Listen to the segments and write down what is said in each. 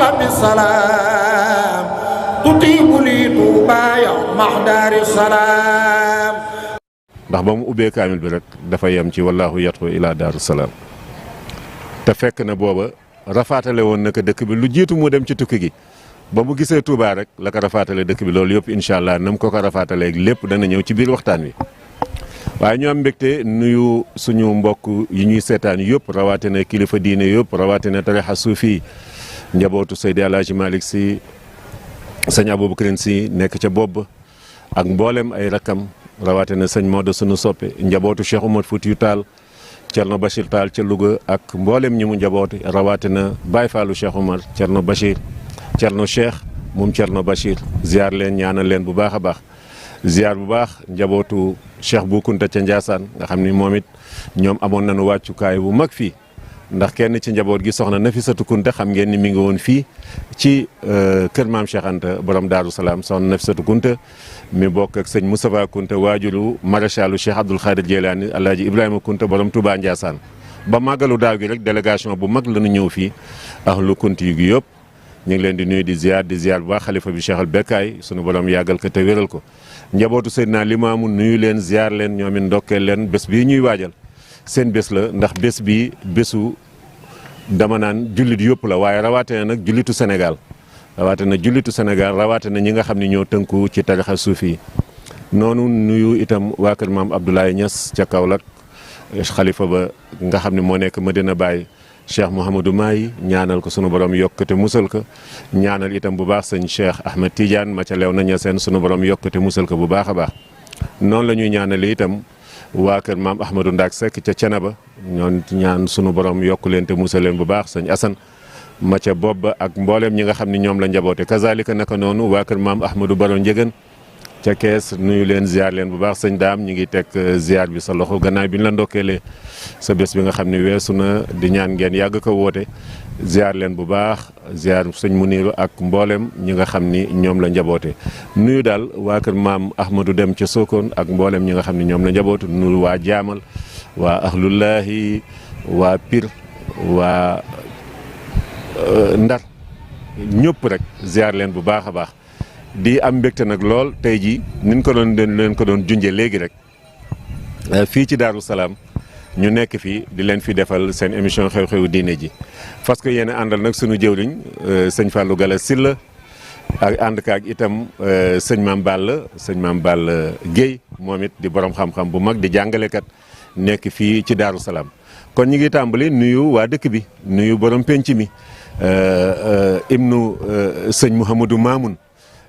بالسلام تطيب لي طوبى يوم محضر السلام ndax ba mu ubbee kaamil bi rek dafa yem ci wallaahu yattu ila daaru salaam te fekk na booba rafaatale woon na ko dëkk bi lu jiitu mu dem ci tukki gi ba mu gisee Touba rek la ko rafaatale dëkk bi loolu yëpp incha allah na mu ko rafaatalee lépp dana ñëw ci biir waxtaan wi. waaye ñu am mbégte nuyu suñu mbokk yi ñuy seetaan yëpp rawatina kilifa diine yëpp rawatina tarixa suufi njabootu Seydi Alaaji Malick si sëñ Aboubacrine si nekk ca bopp ak mboolem ay rakkam rawatina sëñ Maodo sunu soppe njabootu Cheikh Oumar Foutiyou Tall Thierno Bachir Tall ca Louga ak mboolem ñi mu njabooti rawatina Baye Fallou Cheikh Oumar Thierno Bachir Thierno Cheikh moom Thierno Bachir ziar leen ñaanal leen bu baax a baax. ziar bu baax njabootu Cheikh Bou Kounta ca Ndiassane nga xam ni moom it ñoom amoon nañu wàccukaay bu mag fii ndax kenn ci njaboot gi soxna Nafisatu Kounta xam ngeen ni mi ngi woon fii ci kër maam Cheikh Anta borom Daaru Salaam soxna Nafisatu Kounta mi bokk ak sëñ Moustapha Kounta waajuru maréchalu Cheikh Abdoul Khadir Jeylaani Alaaji Ibrahima Kounta borom Touba Ndiassane ba màggalu daaw gi rek délégation bu mag la ñu ñëw fii ahlu Kounta yi gi yëpp ñu ngi leen di nuyu di ziar bu baax xalifa bi Cheikh al Bekkaay sunu borom yàggal ko te wéral ko njabootu Seydina Limaamu nuyu leen ziar leen ñoom it ndokkeel leen bés bii ñuy waajal seen bés la ndax bés bi bésu dama naan jullit yëpp la waaye rawatina nag jullitu Sénégal rawatina ñi nga xam ne ñoo tënku ci tarixa suufi yi noonu nuyu itam waa kër maam Abdoulaye Niass ca Kaolack xalifa ba nga xam ne moo nekk Medina Baye Cheikh Mouhamadou Mahi ñaanal ko sunu borom yokkute musal ko ñaanal itam bu baax sëñ Cheikh Ahmed Tidiane ma ca lew na ña seen sunu borom yokkute musal ko bu baax a baax noonu la ñuy ñaanale itam waa kër maam Ahmadou Ndak Seck ca Cenaba ñoon ñaan sunu borom yokku leen te musal leen bu baax sëñ Assane ma ca bopp ak mbooleem ñi nga xam ne ñoom la njaboote kazalika naka noonu waa kër maam Ahmadou Baro Njëgën ca kees nuyu leen ziar leen bu baax sëñ daam ñi ngi teg ziar bi sa loxo gannaaw bi ñu la ndokkeelee sa bés bi nga xam ne weesu na di ñaan ngeen yàgg ko woote ziar leen bu baax ziar sëñ Muniru ak mboolem ñi nga xam ni ñoom la njaboote nuyu daal waa kër maam Ahmadou Dem ca Sokone ak mboolem ñi nga xam ne ñoom la njaboote nuyu waa Jaamal waa Ahlullahi waa Pire waa Ndar ñëpp rek ziar leen bu baax a baax di am mbégte nag lool tey jii niñ ko doon leen ko doon junjee léegi rek fii ci Daaru Salaam ñu nekk fii di leen fi defal seen émission xew-xewu diine ji parce que yéen a àndal nag sunu jëwriñ sëñ Fallou Gala Sylla ak ànd kaak itam sëñ Mame Balla Guèye moom it di borom xam-xam bu mag di jàngalekat nekk fii ci Daaru Salaam kon ñu ngi tàmbali nuyu waa dëkk bi nuyu borom penc mi ibnu sëñ Mouhamadou Mamoun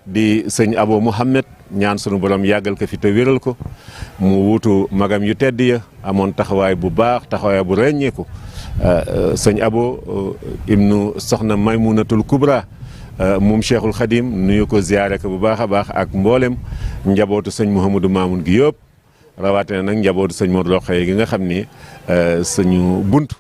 di sëñ Abo Mouhamed ñaan sunu borom yàggal ko fi te wéral ko mu wuutu magam yu tedd ya amoon taxawaay bu baax taxawaay bu ràññeeku sëñ Abo ibnu soxna Maymunatul Kubra moom Cheikhul Khadim nuyu ko ziyaare ko bu baax a baax ak mboolem njabootu sëñ Mouhamadou Mamoun gi yëpp rawatina nag njabootu sëñ Modou Rokhaya gi nga xam ni suñu bunt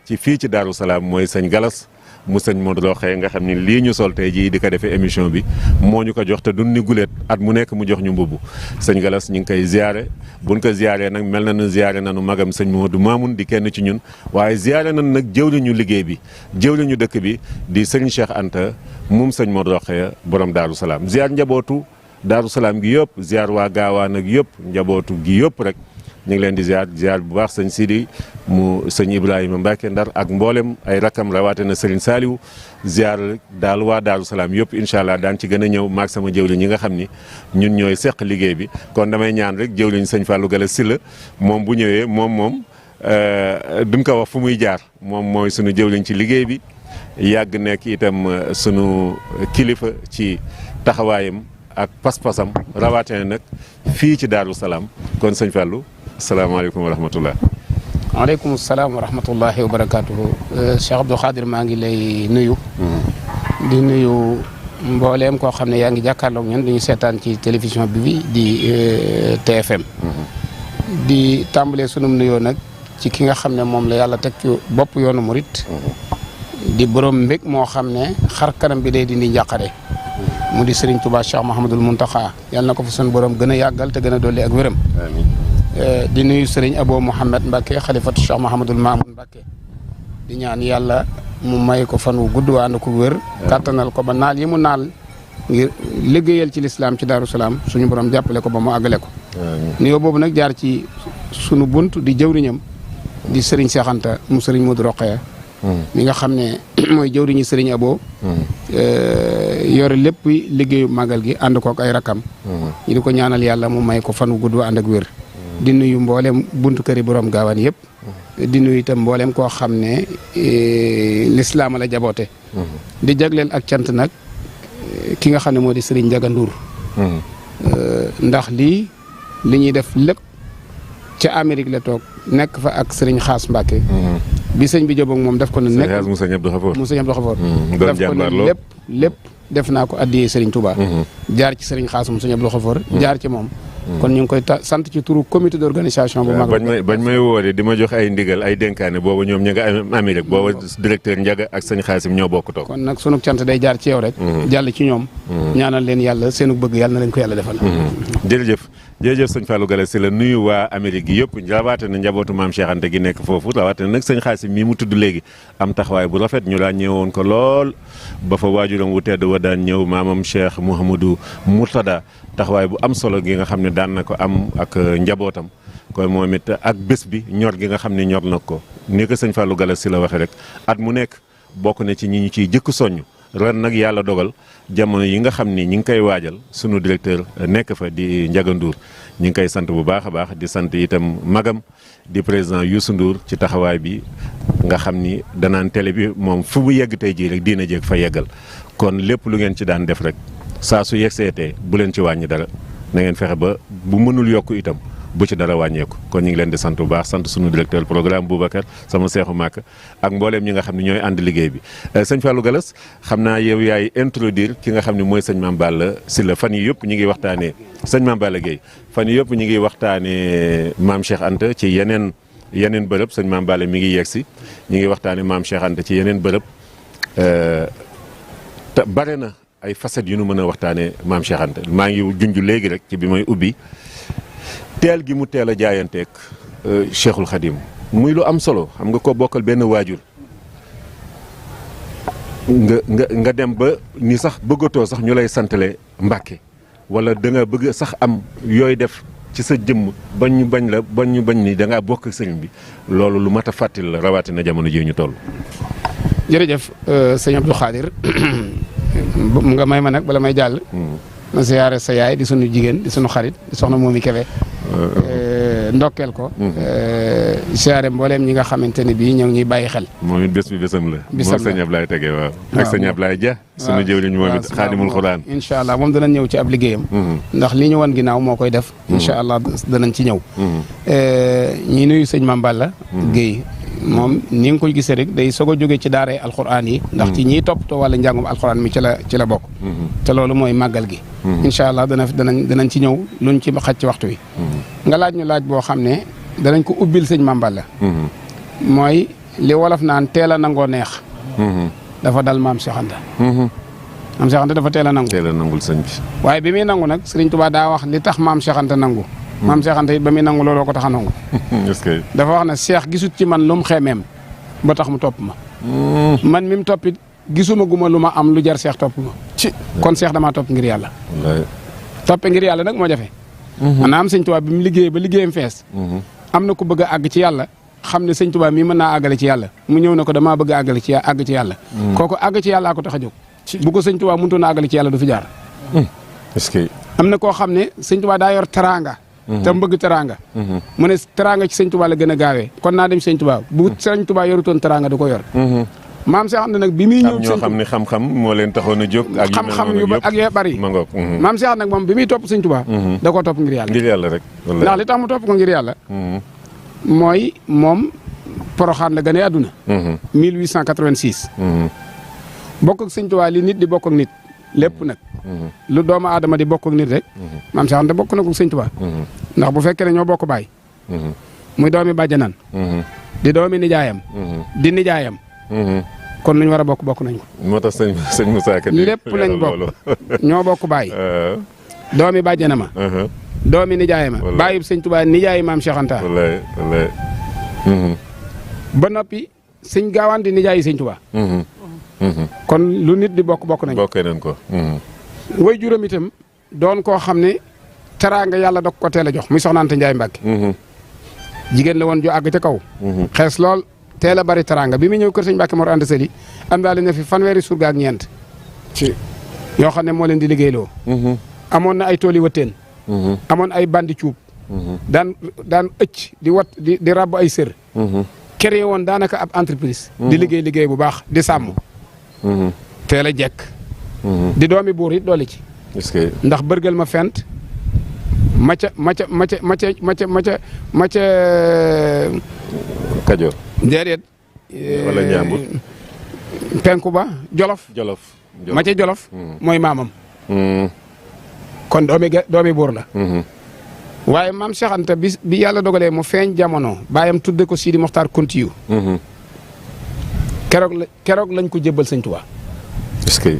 ci fii ci Daaru Salaam mooy sëñ Galas mu sëñ Modou Rokhaya nga xam ni lii ñu sol tey jii di ko defee émission bi moo ñu ko jox te duñ ni guleet at mu nekk mu jox ñu mbubb sëñ Galas ñu ngi koy ziare buñ ko ziaree nag mel na nu ziare nanu magam sëñ Modou Mamoun di kenn ci ñun waaye ziare nañ nag jëwriñu liggéey bi jëwriñu dëkk bi di sëñ Cheikh Anta moom sëñ Modou Rokhaya borom Daaru Salaam ziar njabootu Daaru Salaam gi yëpp ziar waa gaawaan ak yëpp njabootu gi yëpp rek ñu ngi leen di ziar bu baax sëñ Sidi mu sëñ Ibrahima Mbacke Ndar ak mboolem ay rakam rawatina Serigne Saliou ziar daal waa Daaru Salaam yëpp incha allah daan ci gën a ñëw maag sama jëwriñ ñi nga xam ni ñun ñooy seq liggéey bi kon damay ñaan rek jëwriñ sëñ Fallou Gala Sylla moom bu ñëwee moom duñ ko wax fu muy jaar moom mooy sunu jëwriñ ci liggéey bi yàgg nekk itam sunu kilifa ci taxawaayam ak pas-pasam rawatina nag fii ci Daaru Salaam kon sëñ Fallou. asalaamaaleykum wa rahmatullah. waaleykum salaam wa rahmatullahi wa barakaatuhu. Cheikh Abdou Khadir maa ngi lay nuyu. di nuyu mbooleem koo xam ne yaa ngi jàkkaarloog ñun dañu seetaan ci télévision bi di TFM. di tàmbalee sunum nuyoo nag ci ki nga xam ne moom la yàlla teg ci bopp yoonu murit di borom mbég moo xam ne xar kanam bi day dindi njàqare. mu di Serigne Touba Cheikh Mouhamadul Mountakha yàlla na ko fa sun borom gën a yàggal te gën a dolli ak wéram. di nuyu Serigne Abo Mouhamed Mbacke xalifatu Cheikh Mouhamadul Mamoun Mbacke di ñaan yàlla mu may ko fan wu gudd waa ànd ko wér kàttanal ko ba naal yi mu naal ngir liggéeyal ci lislaam ci Daaru Salaam suñu borom jàppale ko ba mu àggale ko nuyoo boobu nag jaar ci sunu bunt di jëwriñam di Serigne Cheikh Anta mu Serigne Modou Rokhaya mi nga xam ne mooy jëwriñu Serigne Abo yore lépp liggéeyu màggal gi ànd kook ay rakam ñu di ko ñaanal yàlla mu may ko fan wu gudd ànd ak wér di nuyu mboolem buntu këri borom gaawaan yëpp di nuyu itam mboolem koo xam ne lislaam la jaboote di jagleel ak cant nag ki nga xam ne moo di Serigne Ndiaga Ndour ndax li ñuy def lépp ca Amérique la toog nekk fa ak Serigne Xaas Mbacke bi sëñ bi jóboog moom def ko ne nekk Moussa Abdou Khafour def ko ne lépp def naa ko addiyee Serigne Touba jaar ci Serigne Xaas Moussa Abdou Khafour jaar ci moom kon ñu ngi koy sant ci turu comité d'organisation bu mag bañ may woode di ma jox ay ndigal ay dénkaane booba ñoom ña nga Amérique booba directeur Ndiaga ak sëñ Xaasim ñoo bokk toog kon nag sunu cant day jaar ci yow rek jàll ci ñoom ñaanal leen yàlla seenu bëgg yàlla na leen ko yàlla defal jërëjëf sëñ Fallou Galass Syll la nuyu waa Amérique gi yëpp rawaate na njabootu maam Cheikh Anta gi nekk foofu rawaate na nag sëñ Xaasim mii mu tudd léegi am taxawaay bu rafet ñu daan ñëwoon ko lool ba fa waajuram wu tedd wa daan ñëw maamam Cheikh Mouhamadou Mourtada taxawaay bu am solo gi nga xam ne daan na ko am ak njabootam kon moom it ak bés bi ñor gi nga xam ne ñor na ko ni ko sëñ Fallou Galass Syll la waxee rek at mu nekk bokk na ci ñi ñu ciy jëkk soññ ren nag yàlla dogal jamono yi nga xam ni ñi ngi koy waajal sunu directeur nekk fa di Ndiaga Ndour ñi ngi koy sant bu baax a baax di sant itam magam di président Youssou Ndour ci taxawaay bi nga xam ni danaan télé bi moom fu mu yegg tey jii rek diina jéeg fa yeggal kon lépp lu ngeen ci daan def rek saa su yegseetee bu leen ci wàññi dara na ngeen fexe ba bu mënul yokk itam bu ci dara wàññeeku kon ñu ngi leen di sant bu baax sant sunu directeur programme Boubacar sama seexu màkk ak mbooleem ñi nga xam ne ñooy ànd liggéey bi sëñ Fallou Galass xam naa yow yaay introduire ki nga xam ne mooy sëñ Mame Balla Sylla fan yi yëpp ñu ngi waxtaanee sëñ Mame Balla Gueye fan yi yëpp ñu ngi waxtaanee maam Cheikh Anta ci yeneen bërëb sëñ Mame Balla mi ngi yegsi ñu ngi waxtaanee maam Cheikh Anta ci yeneen bërëb te bare na ay facettes yu nu mën a waxtaanee maam Cheikh Anta maa ngi junj léegi rek ci bi may ubbi teel gi mu teel a jaayanteeg Cheikhul Khadim muy lu am solo xam nga ko bokkal benn waajur nga dem ba ni sax bëggatoo sax ñu lay santale Mbàkke wala da nga bëgg sax am yooy def ci sa jëmm bañ ñu bañ ni da ngaa bokk sëriñ bi loolu lu mat a fàttali la rawatina jamono ji ñu toll. jërëjëf sëñ Abdou Khadir nga may ma nag bala may jàll. ma siyaare sa yaay di sunu jigéen di sunu xarit di soxna Momi Kébé ndokkeel ko siyaare mbooleem ñi nga xamante ne bii ñoo ngi ñuy bàyyi xel moom it bés bi bésam la moom sëñ Ablaye Tege waaw ak sëñ Ablaye Dia sunu jëwriñ moom it xaadimul xuraan incha allah moom danañ ñëw ci ab liggéeyam ndax li ñu wan ginnaaw moo koy def incha allah danañ ci ñëw ñi nuyu sëñ Mame Balla Gueye moom ni nga koy gisee rek day soog a jóge ci daaray alxuraan yi ndax ci ñiy toppatoo wala njàngum alxuraan mi ci la bokk te loolu mooy màggal gi incha allah danañ ci ñëw luñ ci xaj ci waxtu wi nga laaj ñu laaj boo xam ne danañ ko ubbil sëñ Mame Balla mooy li wolof naan teel a nangoo neex dafa dal maam Cheikh Anta maam Cheikh Anta dafa teel a nangul sëñ bi waaye bi muy nangu nag Sëriñ Tuubaa daa wax li tax maam Cheikh Anta nangu maam Cheikh Anta it ba muy nangu looloo ko tax a nangu dafa wax ne Cheikh gisut ci man lu mu xeemeem ba tax mu topp ma man mi mu toppit gisuma guma lu ma am lu jar Cheikh topp ma ci kon Cheikh damaa topp ngir yàlla toppe ngir yàlla nag moo jafe maanaam sëñ Tuubaa bi mu liggéey ba liggéeyam fees am na ku bëgg a àgg ci yàlla xam ne sëñ Tuubaa mii mën naa àggale ci yàlla mu ñëw na ko damaa bëgg a àgg ci yàlla kooku àgg ci yàllaa ko tax a jóg bu ko sëñ Tuubaa mënutoon a àggale ci yàlla du fi jaar est-ce que am na koo xam ne sëñ Tuubaa daa yor teraanga te mu bëgg teraanga mu ne teraanga ci sëñ Tuubaa la gën a gaawee kon naa dem sëñ Tuubaa bu sëñ Tuubaa yorutoon teraanga du ko yor maam Cheikh Anta nag bi muy ñëw ñoo xam ne xam-xam moo leen taxoon a jóg ak xam-xam yu ak yoo bari ma ngoog maam Cheikh nag moom bi muy topp sëñ Tuubaa da koo topp ngir yàlla rek ndax li tax mu topp ko ngir yàlla mooy moom Poroxaan la gane àdduna 1886 bokk ak sëñ Tuubaa li nit di bokk ak nit lépp nag lu doomu aadama di bokk ak nit rek maam Cheikh Anta bokk na ko sëñ Tuubaa ndax bu fekkee ne ñoo bokk baay muy doomi bàjjanaan di doomi nijaayam di nijaayam kon lu ñu war a bokk nañ ko moo tax sëñ Moussa Ka lépp lañ bokk ñoo bokk baay doomi bàjjana ma doomi nijaay ma bàyyib sëñ Tuubaa nijaayi maam Cheikh Anta wallaay ba noppi sëñ Gaawaan di nijaay sëñ Tuubaa. kon lu nit di bokk nañ. bokkee nañ ko. way juróom itam doon koo xam ne teraanga yàlla da ko teel a jox muy Soxna Anta Njaay Mbàkke. jigéen la woon ju àgg ca kaw. xees lool teel a bari teraanga bi mu ñëw kër sëñ Mbàkke Mor Anta Sali am daal na fi fanweeri surga ak ñeent. yoo xam ne moo leen di liggéeyloo. amoon na ay tooli wëtteen. amoon ay bandi cuub. daan ëcc di rabb ay sër. créé woon daanaka ab entreprise. di liggéey bu baax di sàmm. teel a jekk. di doomi buur it doole ci. est-ce que ndax bërgal ma fent maca Kajoor. déedéet. wala Njàmbur. penku ba Jolof. maca Jolof. mooy maamam. kon doomi buur la. waaye maam Cheikh Anta bi yàlla dogalee mu feeñ jamono baayam tudde ko Sidi Mokhtar Kountiou. keroog lañ ko jébbal sëñ Tuubaa. est-ce que.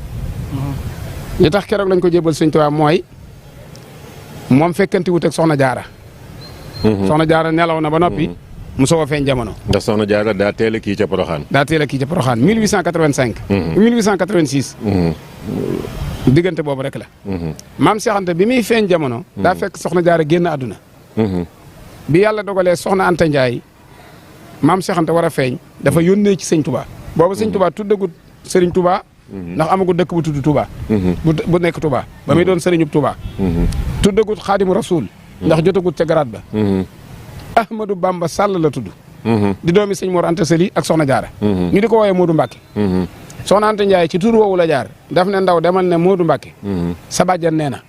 li tax keroog lañ ko jébbal sëñ Tuubaa mooy moom fekkanti wut ak Soxna Jaara. Soxna Jaara nelaw na ba noppi. mu soog a feeñ jamono. ndax Soxna Jaara daa teel a kii ca Poroxaan. 1885. 1886. diggante boobu rek la. maam Cheikh Anta bi muy feeñ jamono. daa fekk Soxna Jaara génn àdduna. bi yàlla dogalee Soxna Anta Ndiaye maam Cheikh Anta war a feeñ dafa yónnee ci sëñ Touba. boobu sëñ Touba tuddagut Serigne Touba. ndax amagut dëkk bu tudd Touba. bu nekk Touba ba muy doon Serigne Touba. tuddagut Xaadimu Rasuul. ndax jotagut ca garaat ba. Ahmadou Bamba Sall la tudd. di doomi sëñ Mor Anta Sali ak Soxna Jaara. ñu di ko woowee Modou Mbacke. Soxna Anta Ndiaye ci tur woowu la jaar daf ne ndaw demal ne Modou Mbacke. sa bàjjan nee na.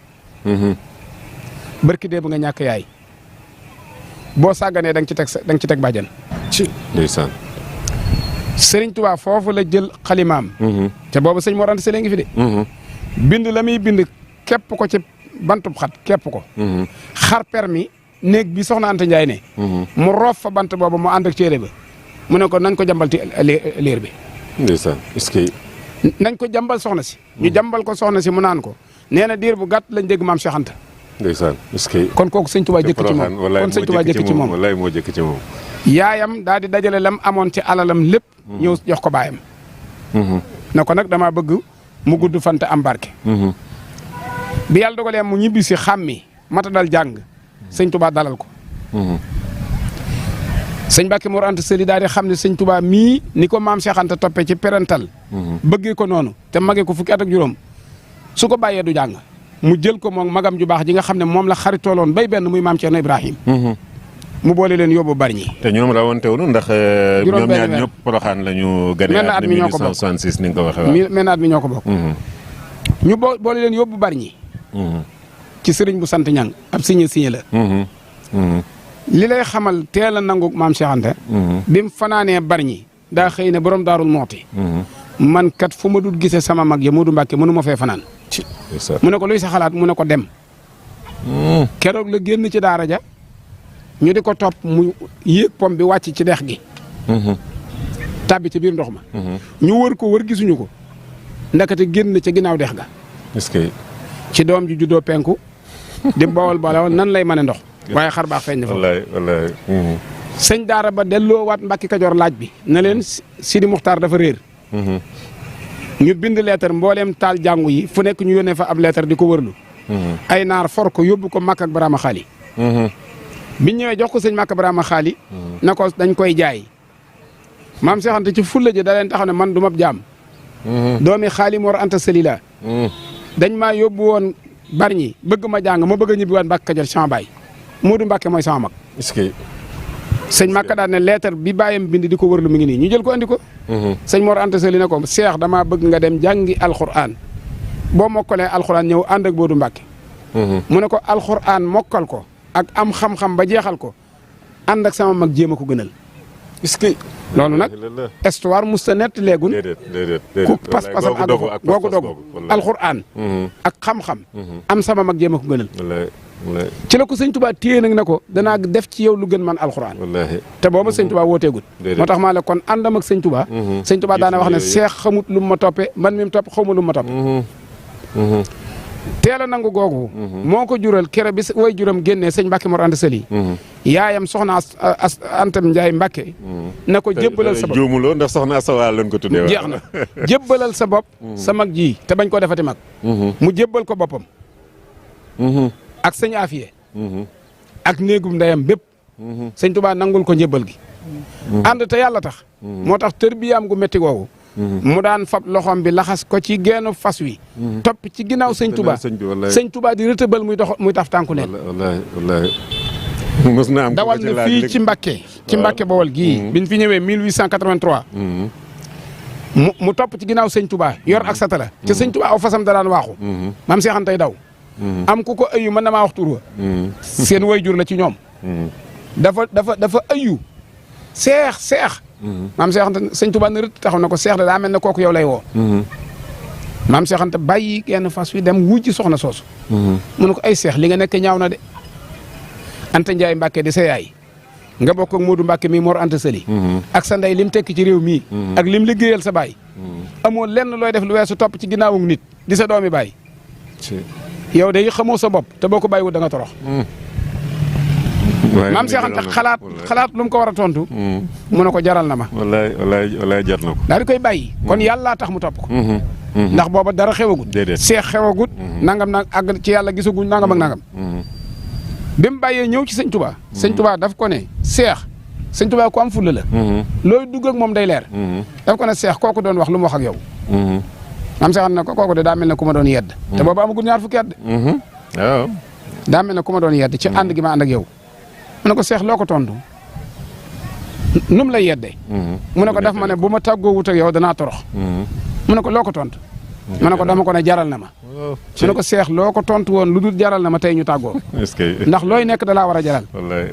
barki dee bu nga ñàkk yaay. boo sàgganee da nga ci teg bàjjan. ndeysaan. Serigne Touba foofu la jël xalimaam. te boobu sëñ Mor Anta Sali ngi fi de. bind la muy bind képp ko ci bantub xat képp ko. xar permi néeg bi Soxna Anta Ndiaye ne. mu roof fa bant boobu mu ànd ak téere ba mu ne ko nañ ko jàmbalti liir bi. ndeysaan est-ce que. nañ ko jàmbal soxna si. ñu jàmbal ko soxna si mu naan ko nee na diir bu gàtt lañ dégg maam Cheikh Anta. ndeysaan est-ce que. kon kooku sëñ Touba jëkk ci moom kon sëñ Touba jëkk ci moom wallaay moo jëkk ci moom. yaayam daal di dajale lam amoon ci alalam lépp. ñëw jox ko baayam. na ko nag damaa bëgg mu gudd fante am barke. bi yàlla dogalee mu ñibbi si xàmmi mata dal jàng sëñ Touba dalal ko. sëñ Mbàkke Mor Anta Sali daal di xam ne sëñ Touba mii ni ko maam Cheikh Anta toppee ci perental. bëggee ko noonu te magee ko fukki at ak juróom su ko bàyyee du jàng mu jël ko moom magam ju baax ji nga xam ne moom la xaritooloon bay benn muy maam Ceerno Ibrahim. mu boole leen yóbbu bari ñi. te ñoom rawantewuñu ndax. ñoom ñaar ñëpp Poroxaan la ñu. gane at mi 1866 ni nga ko waxee waaw. menn at mi ñoo ko bokk. ñu boole leen yóbbu bari ñi. ci sëriñ bu sant ñang ab signé la. li lay xamal teel a nangu maam Cheikh Anta. bi mu fanaanee bari ñi daa xëy ne borom daarul mooti. man kat fu ma dul gisee sama mag ya Modou Mbacke mënu ma fee fanaan. mu ne ko luy sa xalaat mu ne ko dem. keroog la génn ci daara ja ñu di ko topp mu yéeg pom bi wàcc ci dex gi. tàbbi ci biir ndox ma. ñu wër ko wër gisuñu ko. ndakate génn ca ginnaaw dex ga. est-ce que. ci doom ji juddoo penku. di bawal nan lay mën a ndox. waaye xar baax feeñ na fa. wallaay. sëñ daara ba delloo waat Mbàkke Kajoor laaj bi na leen Sidi Muxtaar dafa réer. ñu bind leetar mbooleem taal jàngu yi fu nekk ñu yónnee fa ab leetar di ko wërlu. ay naar for ko yóbbu ko Makka ak Barama Xaali. biñ ñëwee jox ko sëñ Makka Barama Xaali. na ko dañ koy jaay. maam Cheikh Anta ci fulla ji da leen taxaw ne man du ma jaam. doomi Xaali Mor Anta Sali la dañ maa yóbbu woon Bargny bëgg ma jàng ma bëgg a ñibbiwaat Mbàkke Kajoor sama baay Modou Mbacke mooy sama mag. est-ce que. sëñ Makka daal ne leetar bi bàyyam bind di ko wërlu mi ngi nii ñu jël ko andi ko. sëñ Mor Anta Sali ne ko Cheikh damaa bëgg nga dem jàngi alxuraan boo mokkalee alxuraan ñëw ànd ak Modou Mbacke. mu ne ko alxuraan mokkal ko ak am xam-xam ba jeexal ko ànd ak sama mag jéem a ko gënal. est-ce que. loolu nag histoire musta nett léegun. déedéet ku pas-pasam ak googu dogu alxuraan. ak xam-xam. am sama mag jéem a ko gënal. ci la ko sëñ Touba téye nag na ko danaa def ci yow lu gën man alxuraan. te booba sëñ Touba wooteegul. moo tax maa la kon àndam ak sëñ Touba. sëñ Touba daana wax ne seex xamut lu mu ma toppee man mi mu topp xaw ma lu mu ma toppee. teel a nangu googu. moo ko jural kere bi way juram génnee sëñ Mbacke Mor Anta Sali. yaayam soxna Antam Ndiaye Mbacke. na ko jébbalal sa bopp juumuloo ndax soxna Asawaal lañ ko tuddee. jeex na jébbalal sa bopp. sa mag ji te bañ ko defati mag. mu jébbal ko boppam. ak sëñ Afiye. ak néegum ndeyam bépp. sëñ Touba nangul ko njébbal gi. ànd te yàlla tax. moo tax tërbiyaam gu métti googu. mu daan fab loxoom bi laxas ko ci geenu fas wi. topp ci ginnaaw sëñ Touba sëñ Touba di rëtëbal muy taf tànku neen. wallaahi mos na am dawal na fii ci Mbacke. ci Mbacke Bawol gii. biñ fi ñëwee 1883. mu topp ci ginnaaw sëñ Touba yor ak satala. te sëñ Touba aw fasam da daan waaxu. maam Seex Anta daw. am ku ko ayu mën na maa wax tur wa. seen wayjur la ci ñoom. dafa ayu. seex. maam Seex Anta sëñ Touba na rëtt taxaw na ko seex da daa mel ne kooku yow lay woo. maam Seex Anta bàyyi genn fas wi dem wujji soxna soosu. mu ne ko ay seex li nga nekk ñaaw na de. Anta Ndiaye Mbacke di sa yaay. nga bokk ak Modou Mbacke mi Mor Anta Sali. ak sa ndey lim tekki ci réew mii. ak lim liggéeyal sa baay. amoo lenn looy def lu weesu topp ci ginnaawum nit di sa doomi baay. yow de xamoo sa bopp te boo ko bàyyiwul da nga torox. maam Seex Anta xalaat lu mu ko war a tontu. mu ne ko jaral na ma. wallaay jar na ko. daal di koy bàyyi. kon yàllaa tax mu topp ko. ndax booba dara xewagut. déedéet seex xewagut. nangam nag àgg ci yàlla gisaguñ nangam ak nangam. bi mu bàyyee ñëw ci sëñ Touba. sëñ Touba daf ko ne seex. sëñ Touba ku am fulla la. looy dugg ak moom day leer. daf ko ne seex kooku doon wax lu mu wax ak yow. maam Seex Anta ko kooku de daa mel ne ku ma doon yedd. te booba amagul ñaar fukki at de. waaw. daa mel ne ku ma doon yedd ci ànd gi ma ànd ak yow. mu ne ko seex loo ko tontu nu mu lay yeddee. mu ne ko daf ma ne bu ma tàggoo wut ak yow danaa torox. mu ne ko loo ko tontu. mu ne ko dama ko ne jaral na ma. mu ne ko seex loo ko tontu woon lu dul jaral na ma tey ñu tàggoo. ndax looy nekk da laa war a jaral.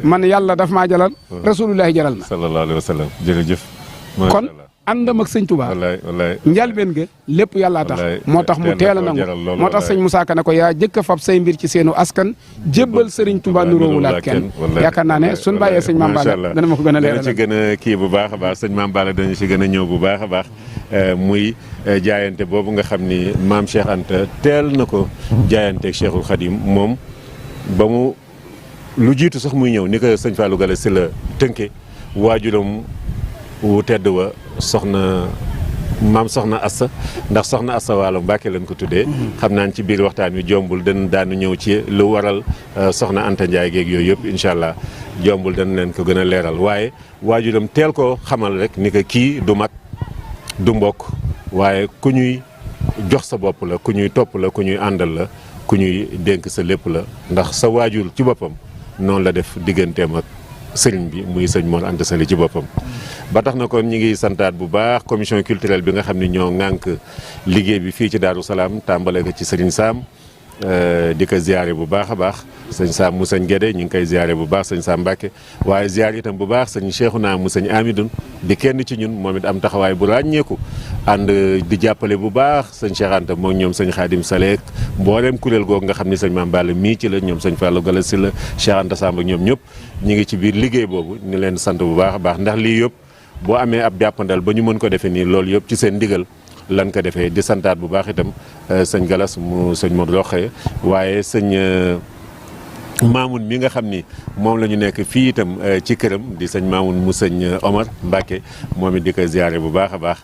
man yàlla daf maa jaral. rasulullahi jaral ma. sallallahu alayhi wa sallam jërëjëf. kon àndam ak sëñ Touba. wallaay njalbeen ga lépp yàllaa tax. moo tax mu teel a nangu moo tax sëñ Moussa Ka ne ko yaa jëkk a fab say mbir ci seenu askan jébbal sëriñ Touba nuróowul ak kenn. yaakaar naa ne suñ bàyyee sëñ Mame Balla dana ma ko gën a leeral. dana ci gën a kii bu baax a baax sëñ Mame Balla dana ci gën a ñëw bu baax a baax muy jaayante boobu nga xam ni maam Cheikh Anta teel na ko jaayanteeg Cheikhul Khadim moom ba mu lu jiitu sax muy ñëw ni ko sëñ Fallou Gala si la tënke waajuram wu tedd wa soxna Assa ndax soxna Assa Waalo Mbàkke lañ ko tuddee. xam naa ci biir waxtaan wi jombul daanu ñëw ci lu waral soxna Anta Ndiaye geeg yooyu yëpp incha allah jombul dañ leen ko gën a leeral waaye waajuram teel ko xamal rek ni ko kii du mag du mbokk waaye ku ñuy jox sa bopp la ku ñuy topp la ku ñuy àndal la ku ñuy dénk sa lépp la ndax sa waajur ci boppam noonu la def digganteem ak sëriñ bi muy sëñ Mor Anta Sali ci boppam. ba tax na kon ñi ngi santaat bu baax commission culturelle bi nga xam ne ñoo ŋànk liggéey bi fii ci Daaru Salaam tàmbale ko ci sëriñ Sam di ko ziare bu baax a baax sëñ Sam mu sëñ Guédé ñu ngi koy ziare bu baax sëñ Sam Mbacke waaye ziare itam bu baax sëñ Cheikhouna mu sëñ Amidoun di kenn ci ñun moom it am taxawaay bu ràññeeku ànd di jàppale bu baax sëñ Cheikh Anta moom ñoom sëñ Khadim Salek mbooleem kuréel googu nga xam ni sëñ Mame Balla mii ci la ñoom sëñ Fallou Gala si la Cheikh Anta Samb ak ñoom ñëpp ñu ngi ci biir liggéey boobu ñu leen sant bu baax a baax ndax lii yëpp boo amee ab jàppandal ba ñu mën ko defee nii loolu yëpp ci seen ndigal lan ko defee di santaat bu baax itam sëñ Galas mu sëñ Modou Roxee waaye sëñ Mamoun mi nga xam ni moom la ñu nekk fii itam ci këram di sëñ Mamoun mu sëñ Omar Mbacke moom it di ko ziare bu baax a baax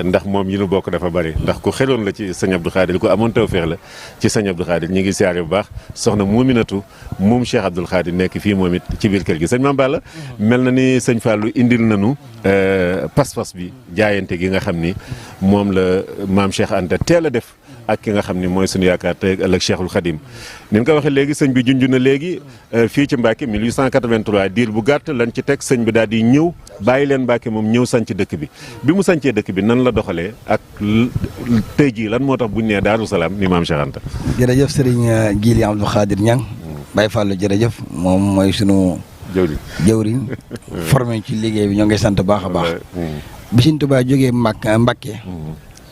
ndax moom yi nu bokk dafa bari ndax ku xeloon la ci sëñ Abdou Khadir ku amoon tawfeex la ci sëñ Abdou Khadir ñi ngi ziare bu baax soxna Muuminatu moom Cheikh Abdoul Khadir nekk fii moom it ci biir kër gi sëñ Mame Balla mel na ni sëñ Fallou indil nañu pas-pas bi jaayante gi nga xam ni moom la maam Cheikh Anta teel a def ak ki nga xam ni mooy suñu yaakaar tey ëllëg Cheikhul Khadim ni nga ko waxee léegi sëñ bi junj na léegi fii ci Mbacke 1883 diir bu gàtt lañ ci teg sëñ bi daal di ñëw bàyyi leen Mbacke moom ñëw sanc dëkk bi mu sancee dëkk bi nan la doxalee ak tey jii lan moo tax buñ nee Daaru Salaam ni maam Cheikh Anta. jërëjëf Serigne Gili Abdou Khadir Niang Baye Fallou jërëjëf moom mooy sunu jëwriñ formé ci liggéey bi ñoo ngi sant baax a baax bi Sëñ Tuubaa jógee Mbacke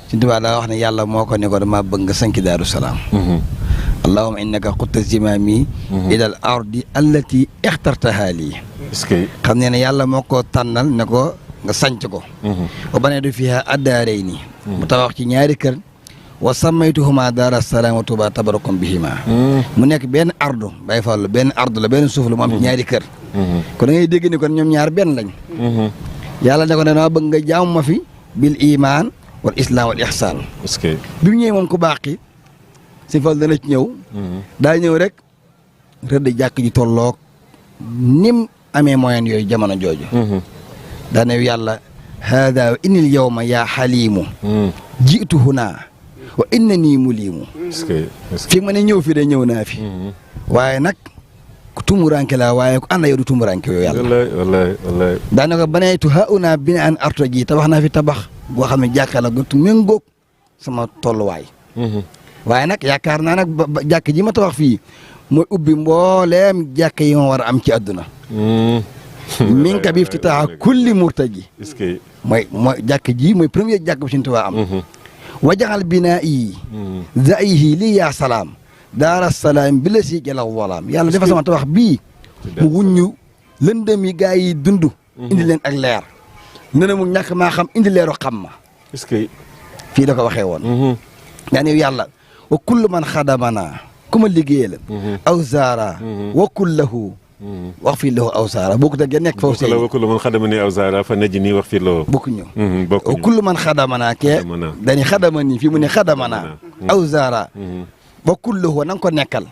Sëñ Tuubaa daa wax ne yàlla moo ko ne ko dama bëgg nga sanki Daaru Salaam allahumma innaka xutta zimaami ilal ardi allati ixtartahaa lii xam ne yàlla moo ko tànnal ne ko nga sanc ko ba bane du fiha addaarey nii mu tabax ci ñaari kër wa sammaytuhuma daara salaam wa Tuuba tabarakum bihima mu nekk benn ardu Baye Fall benn ardu la benn suuf la mu am ñaari kër kon da ngay dégg ni kon ñoom ñaar benn lañ yàlla ne ko ne dama bëgg nga jaamu ma fi bil iman wal islam wal ihsan est-ce que bi mu ñëwee moom ku baax ki Sëñ Fall dana ci ñëw daa ñëw rek rëdd jàkk ji tolloog nim amee moyen yooyu jamono jooju daa ne yàlla hada inil yawma yaa xaliimu jiitu huna wa inna nii muliimu fi ma ne ñëw fi de ñëw naa fi waaye nag ku tumuranke la waaye ku ànd yow du tumuranke yow yàlla wallaay daanaka banaytu hauna bina an arto ji tabax naa fi tabax boo xam ne jàkka la gëtu méngoog sama tolluwaay waaye nag yaakaar naa nag jàkk ji ma tabax fii mooy ubbi mbooleem jàkk yi ma war a am ci àdduna min ka bi iftitaaha kulli murtaji mooy jàkk ji mooy premier jàkk bu Sëñ Tuubaa am wajaxal binaa yi zayihi li yaa salaam daara salaam bi la si jalaw walaam yàlla dafa sama tabax bii mu wuññu lëndëm yi gaa yi dund indi leen ak leer nena mu ñàkk maa xam indi leeru xam ma est-ce que fii da ko waxee woon yaa ne yàlla wa kullu man xadamana ku ma liggéeyee la aw zaara wa kullahu wax fii lahu aw zaara bokku da ge nekk foofu wa kullu man xadamani aw zaara fa najini wax fii lahu bokku ñu wa kullu man xadamana ke dañi xadamani fii mu ne xadamana aw zaara wa kullahu na nga ko nekkal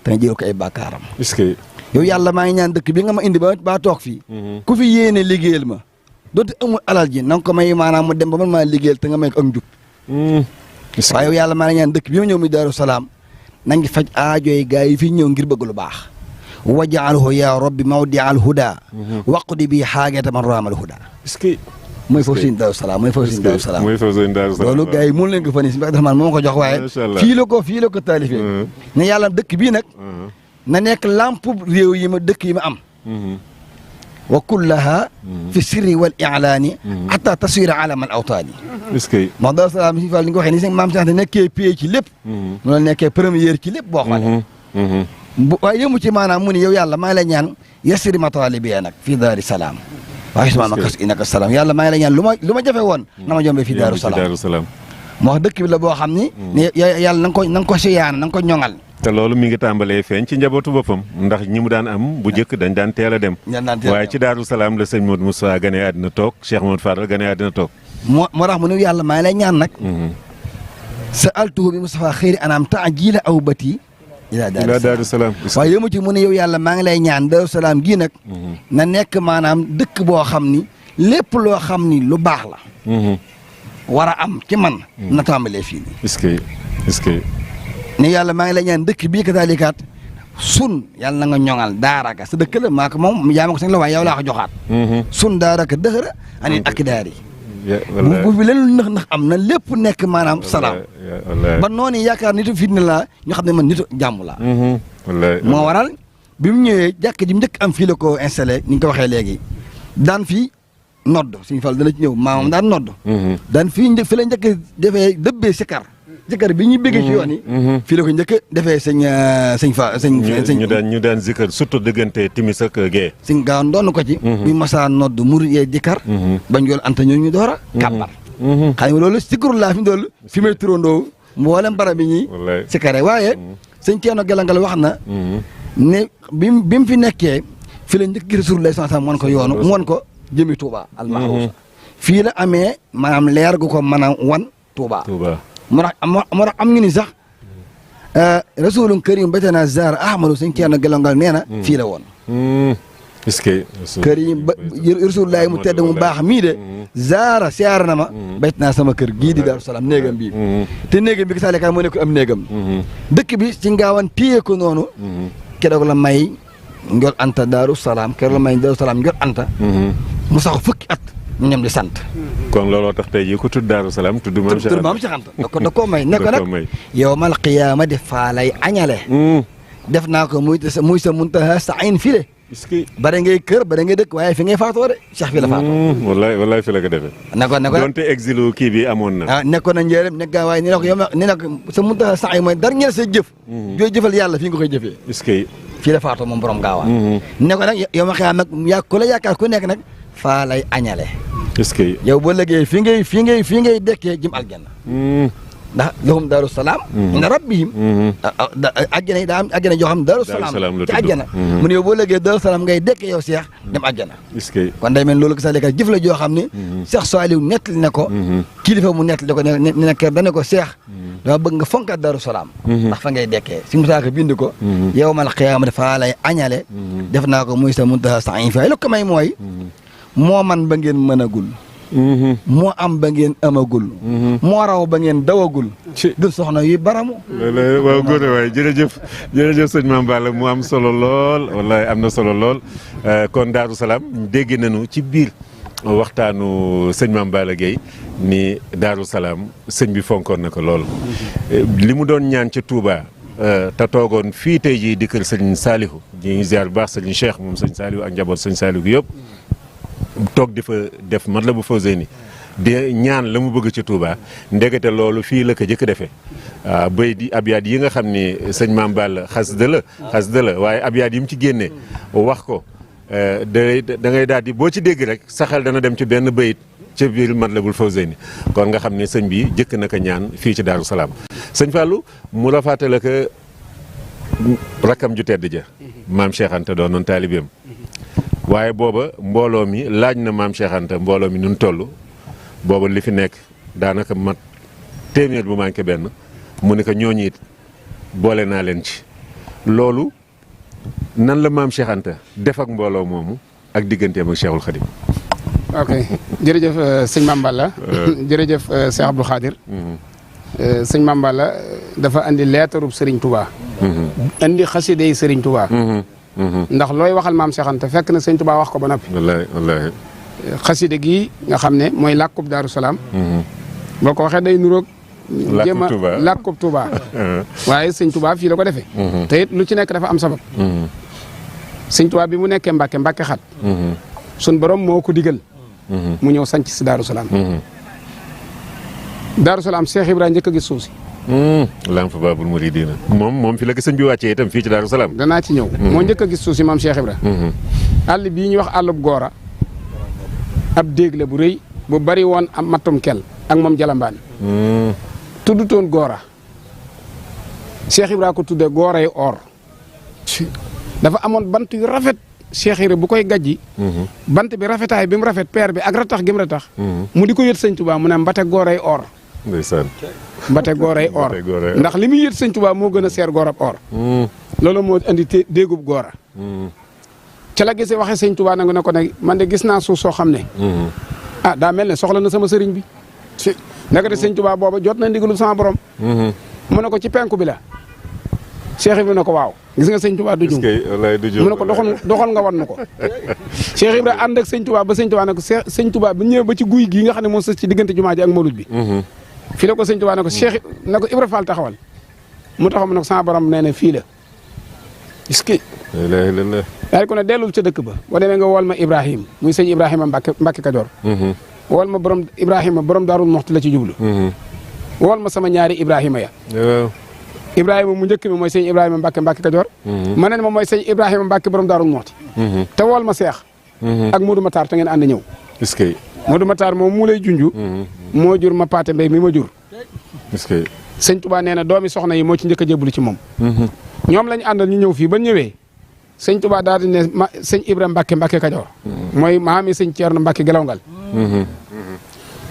te nga jël ko ay bàkkaaram est-ce que yow yàlla maa ngi ñaan dëkk bi nga ma indi ba toog fii ku fi yéene liggéeyal ma dootu amul alal ji na nga ko may maanaam mu dem ba man maa liggéeyal te nga may ko ak njub waaye yow yàlla maa ngi ñaan dëkk bi ma ñëw mi Daaru Salaam na ngi faj aajooy gaa yi fi ñëw ngir bëgg lu baax wajaalhu ya rabbi mawdi al huda waqdi bi xaageta man raamal huda est-ce que mooy foofu Sëñ Daaru Salaam mooy foofu Sëñ Daaru Salaam mooy foofu Sëñ Daaru Salaam loolu gaa yi mun leen ko fa ni si Abdourahmane moo ma ko jox waaye fii la ko taalifee ne yàlla dëkk bii nag na nekk lamp réew yi ma dëkk yi ma am wa kullaha fi sirri wal i'laani hatta taswira alamal awtaani est-ce que moo Daaru Salaam si Fall ni nga ko waxee ni sëñ maam Cheikh nekkee pied ci lépp noonu la nekkee première ci lépp boo xoolee waaye yëmu ci maanaam mu ni yow yàlla maa ngi lay ñaan yasiri matalibi nag fii Daaru Salaam waaye si maanaam kas inaka salaam yàlla maa ngi lay ñaan lu ma jafe woon na ma jombe fii Daaru Salaam moo wax dëkk bi la boo xam ni ne yàlla na nga ko siyaana na nga ko ñoŋal te loolu mi ngi tàmbalee feeñ ci njabootu boppam ndax ñi mu daan am bu njëkk dañ daan teel a dem waaye ci Daaru Salaam la sëñ Modou Moussa gane àddina toog Cheikh Modou Fadal gane àddina toog moo tax mu ne yàlla maa ngi lay ñaan nag sa altuhu bi Moustapha xëyri anaam taajila aw bati ila Daaru Salaam waaye yëmu ci mu ne yow yàlla maa ngi lay ñaan Daaru Salaam gii nag na nekk maanaam dëkk boo xam ni lépp loo xam ni lu baax la war a am ci man na tàmbalee fii nii est-ce que ne yàlla maa ngi lay ñaan dëkk bii kataalikaat sun yàlla na nga ñoŋal daaraka sa dëkk la maa ko moom yaa ma ko sañ la waaye yow laa ko joxaat sun daaraka dëxëra ani ak daar yi bu fi leen nax am na lépp nekk maanaam salaam ba noonu yaakaar nitu fitna laa ñu xam ne man nitu jàmm laa moo waral bi mu ñëwee jàkk ji mu njëkk am fii la ko installé ni nga ko waxee léegi daan fii nodd Sëñ Fall dana ci ñëw maamam daan nodd daan fii fi la njëkk defee dëbbee sikar zikar bi ñu bëggee ci yoon yi fii la ko njëkk defee ñu daan zikar surtout diggante timis ak gee sëñ gaaw doon ko ci bu masaa nodd murid yee dikar bañ yool anta ñoo ñu door a kàbbar xam nga loolu sikru laa fi dool fi may turandoo mboolem barab bi ñi sikare waaye sëñ Ceerno Galangal wax na ne bi mu fi nekkee fi la njëkk gis Rasulullah sallallahu alayhi wasallam ko yoonu mu won ko jëmi Touba almaxruusa fii la amee maanaam leer gu ko mën a wan Touba moo tax am ñu ni sax rasulun karim batana zar ahmadu sëñ Ceerno Galangal nee na fii la woon est-ce que karim ba rasulullahi mu tedd mu baax mii de zaara siyaara na ma bayt naa sama kër gii di Daaru Salaam néegam bii te néegam bi gisaale kaay moo nekk am néegam dëkk bi ci ngaawan téye ko noonu keroog la may Ndiol Anta Daaru Salaam keroog la may Daaru Salaam Ndiol Anta mu sax fukki at ñu ñam di sant kon looloo tax tey jii ku tudd Daaru Salaam tudd maam Cheikh Anta da koo may ne ko nag yawmal qiyaama def faa lay añale def naa ko muy sa muntaha sa ayn file bare ngay kër bare ngay dëkk waaye fi ngay faatoo de Cheikh fi la faatoo wallaay fi la ko defee ne ko donte exilu kii bi amoon na nekkoon na njëriñ ne gaa waaye ni na ko yow ni na ko sa muntaha sa ayn mooy dar ñeel sa jëf jooy jëfal yàlla fii nga koy jëfee est-ce que fii la faatoo moom borom gaawaa ne ko nag yow ma xiyaam nag yaa ku la yaakaar ku nekk nag faa lay añale est-ce que yow boo léegi fii ngay dekkee jëm aljanna ndax lahum daaru salaam inda rabbihim àjjana yi daa am àjjana joo xam ne daaru salaam ci àjjana mu ne yow boo léegee daaru salaam ngay dekkee yow Cheikh dem àjjana kon day mel loolu ko sax léegi jëf la joo xam ne Cheikh Saliou nettali na ko kilifa mu nettali ko ne nekk dana ko Cheikh dama bëgg nga fonkaat daaru salaam ndax fa ngay dekkee si musaaka bind ko yawmal qiyaama dafa lay añale def naa ko muy sa muntaha sa'i fa lu ko may mooy moo man ba ngeen mënagul moo am ba ngeen amagul moo raw ba ngeen dawagul du soxna yi baramu waaw góor waaye jërëjëf sëñ Mame Balla mu am solo lool wallahi am na solo lool kon Daaru Salaam dégg nañu ci biir waxtaanu sëñ Mame Balla Gueye ni Daaru Salaam sëñ bi fonkoon na ko lool li mu doon ñaan ca Touba te toogoon fii tey jii di kër sëñ Saliou ñu ngi ziar bu baax sëñ Cheikh moom sëñ Saliou ak njaboot sëñ Saliou gi yëpp toog di fa def Matlabul Fawzayni di ñaan la mu bëgg ci Touba ndekete loolu fii la ko jëkk defee béy di abyaat yi nga xam ni sëñ Mame Balla xasida la waaye abyaat yi mu ci génnee wax ko da ngay daal di boo ci dégg rek sa xel dana dem ci benn bayit ca biir Matlabul Fawzayni kon nga xam ne sëñ bi jëkk na ko ñaan fii ci Daaru Salaam sëñ Fallou mu la fàttale que rakkam ju tedd ja maam Cheikh Anta doon noon taalibeem waaye booba mbooloo mi laaj na maam Cheikh Anta mbooloo mi nun toll booba li fi nekk daanaka mat téeméer bu manqué benn mu ne ko ñooñu it boole naa leen ci loolu nan la maam Cheikh Anta def ak mbooloo moomu ak digganteem ak Cheikhul Khadim. ok jërëjëf sëñ Mame Balla jërëjëf Cheikh Abdou Khadir sëñ Mame Balla dafa andi leetarub Serigne Touba andi xasida yi Serigne Touba ndax looy waxal maam Cheikh Anta fekk na sëñ Touba wax ko ba noppi wallaahi xasida gi nga xam ne mooy làkkub Daaru Salaam boo ko waxee day nuroog jéem a làkkub Touba waaye sëñ Touba fii la ko defee te it lu ci nekk dafa am sabab sëñ Touba bi mu nekkee Mbàkke xat sun borom moo ko digal mu ñëw sanc si Daaru Salaam Daaru Salaam Cheikh Ibrahima njëkk a gis suuf si Lamp Babul Mouridina moom fi la ko sëñ bi wàccee itam fii ci Daaru Salaam danaa ci ñëw moo njëkk a gis suuf si maam Cheikh Ibra àll bii ñuy wax àllub Goora ab déeg la bu rëy bu bari woon am mattum kel ak moom jalambaan tuddutoon Goora Cheikh Ibra ko tuddee Gooray or dafa amoon bant yu rafet Cheikh Ibra bu koy gajji bant bi rafetaay bi mu rafet peer bi ak ratax gi mu ratax mu di ko yët sëñ Touba mu ne mbate Gooray or ndeysaan mbate Gooray or ndax li muy yët sëñ Touba moo gën a seer goorab or loolu moo andi déegub Goora ca la gisee waxee sëñ Touba nangu ne ko nag man de gis naa suuf soo xam ne daa mel ne soxla na sama sëriñ bi naka de sëñ Touba booba jot na ndigalu sama borom mu ne ko ci penku bi la Cheikh Ibra ne ko waaw gis nga sëñ Touba du jum mu ne ko doxal nga wan nu ko Cheikh Ibra ànd ak sëñ Touba ba sëñ Touba ne ko sëñ Touba ba ñëwee ba ci guy gii nga xam ne moo sës ci diggante jumaa ji ak mawlud bi fii la ko sëñ Touba ne ko Cheikh ne ko Ibra Fall taxawal mu taxaw mu ne ko sama borom nee na fii la est-ce que daal ko ne dellul ca dëkk ba boo demee nga wool ma Ibrahima muy sëñ Ibrahima Mbacke Kajoor wool ma borom Ibrahima borom Daarul Muxti la ci jublu wool ma sama ñaari Ibrahima ya Ibrahima mu njëkk mi mooy sëñ Ibrahima Mbacke Kajoor ma ne ma mooy sëñ Ibrahima Mbacke borom Daarul Muxti te wool ma Seex ak Modou Matar te ngeen ànd ñëw est-ce que Modou Matar moom mu lay junju moo jur ma paate mbay mi ma jur est-ce que sëñ Touba nee na doomi soxna yi moo ci njëkk a jébbalu ci moom ñoom lañu àndal ñu ñëw fii ba ñëwee sëñ Touba daal di ne sëñ Ibrahima Mbacke Kajoor mooy maami sëñ Ceerno Mbacke Gelawngal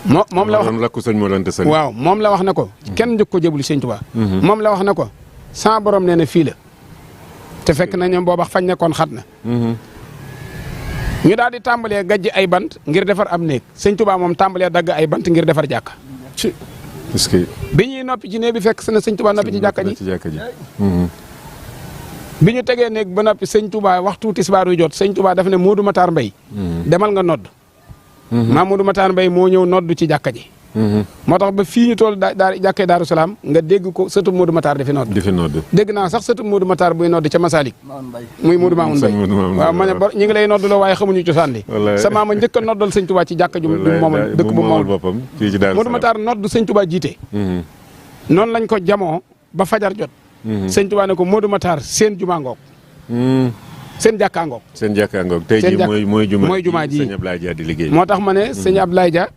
moom la wax rakku sëñ Mor Anta Sali waaw moom la wax na ko kenn njëkk ko jébbalu sëñ Touba moom la wax na ko sama borom nee na fii la te fekk na ñoom booba fañ nekkoon xat na ñu daal di tàmbalee gajj ay bant ngir defar am néeg sëñ Touba moom tàmbalee dagg ay bant ngir defar jàkka est-ce que bi ñuy noppi ci néeg bi fekk na sëñ Touba noppi ci jàkka ji bi ñu tegee néeg ba noppi sëñ Touba waxtu tisbaar yu jot sëñ Touba daf ne Modou Matar Mbay demal nga nodd maa Modou Matar Mbay moo ñëw nodd ci jàkka ji moo tax ba fii ñu toll daa jàkkee Daaru Salaam nga dégg ko sëtub Modou Matar di fi nodd dégg naa sax sëtub Modou Matar buy nodd ca Masalik muy Modou Mamoun Mbay waaw ma ne ñi ngi lay noddloo waaye xamuñu cosaan li sa maama njëkk a noddal sëñ Touba ci jàkka ju moomal dëkk bu moomal Modou Matar nodd sëñ Touba jiite noonu lañ ko jamoo ba fajar jot sëñ Touba ne ko Modou Matar seen jumaa ngoog seen jàkkaa ngoog seen jàkkaa ngoog tey jii mooy jumaa ji sëñ Ablaye Dia di liggéey moo tax ma ne sëñ Ablaye Dia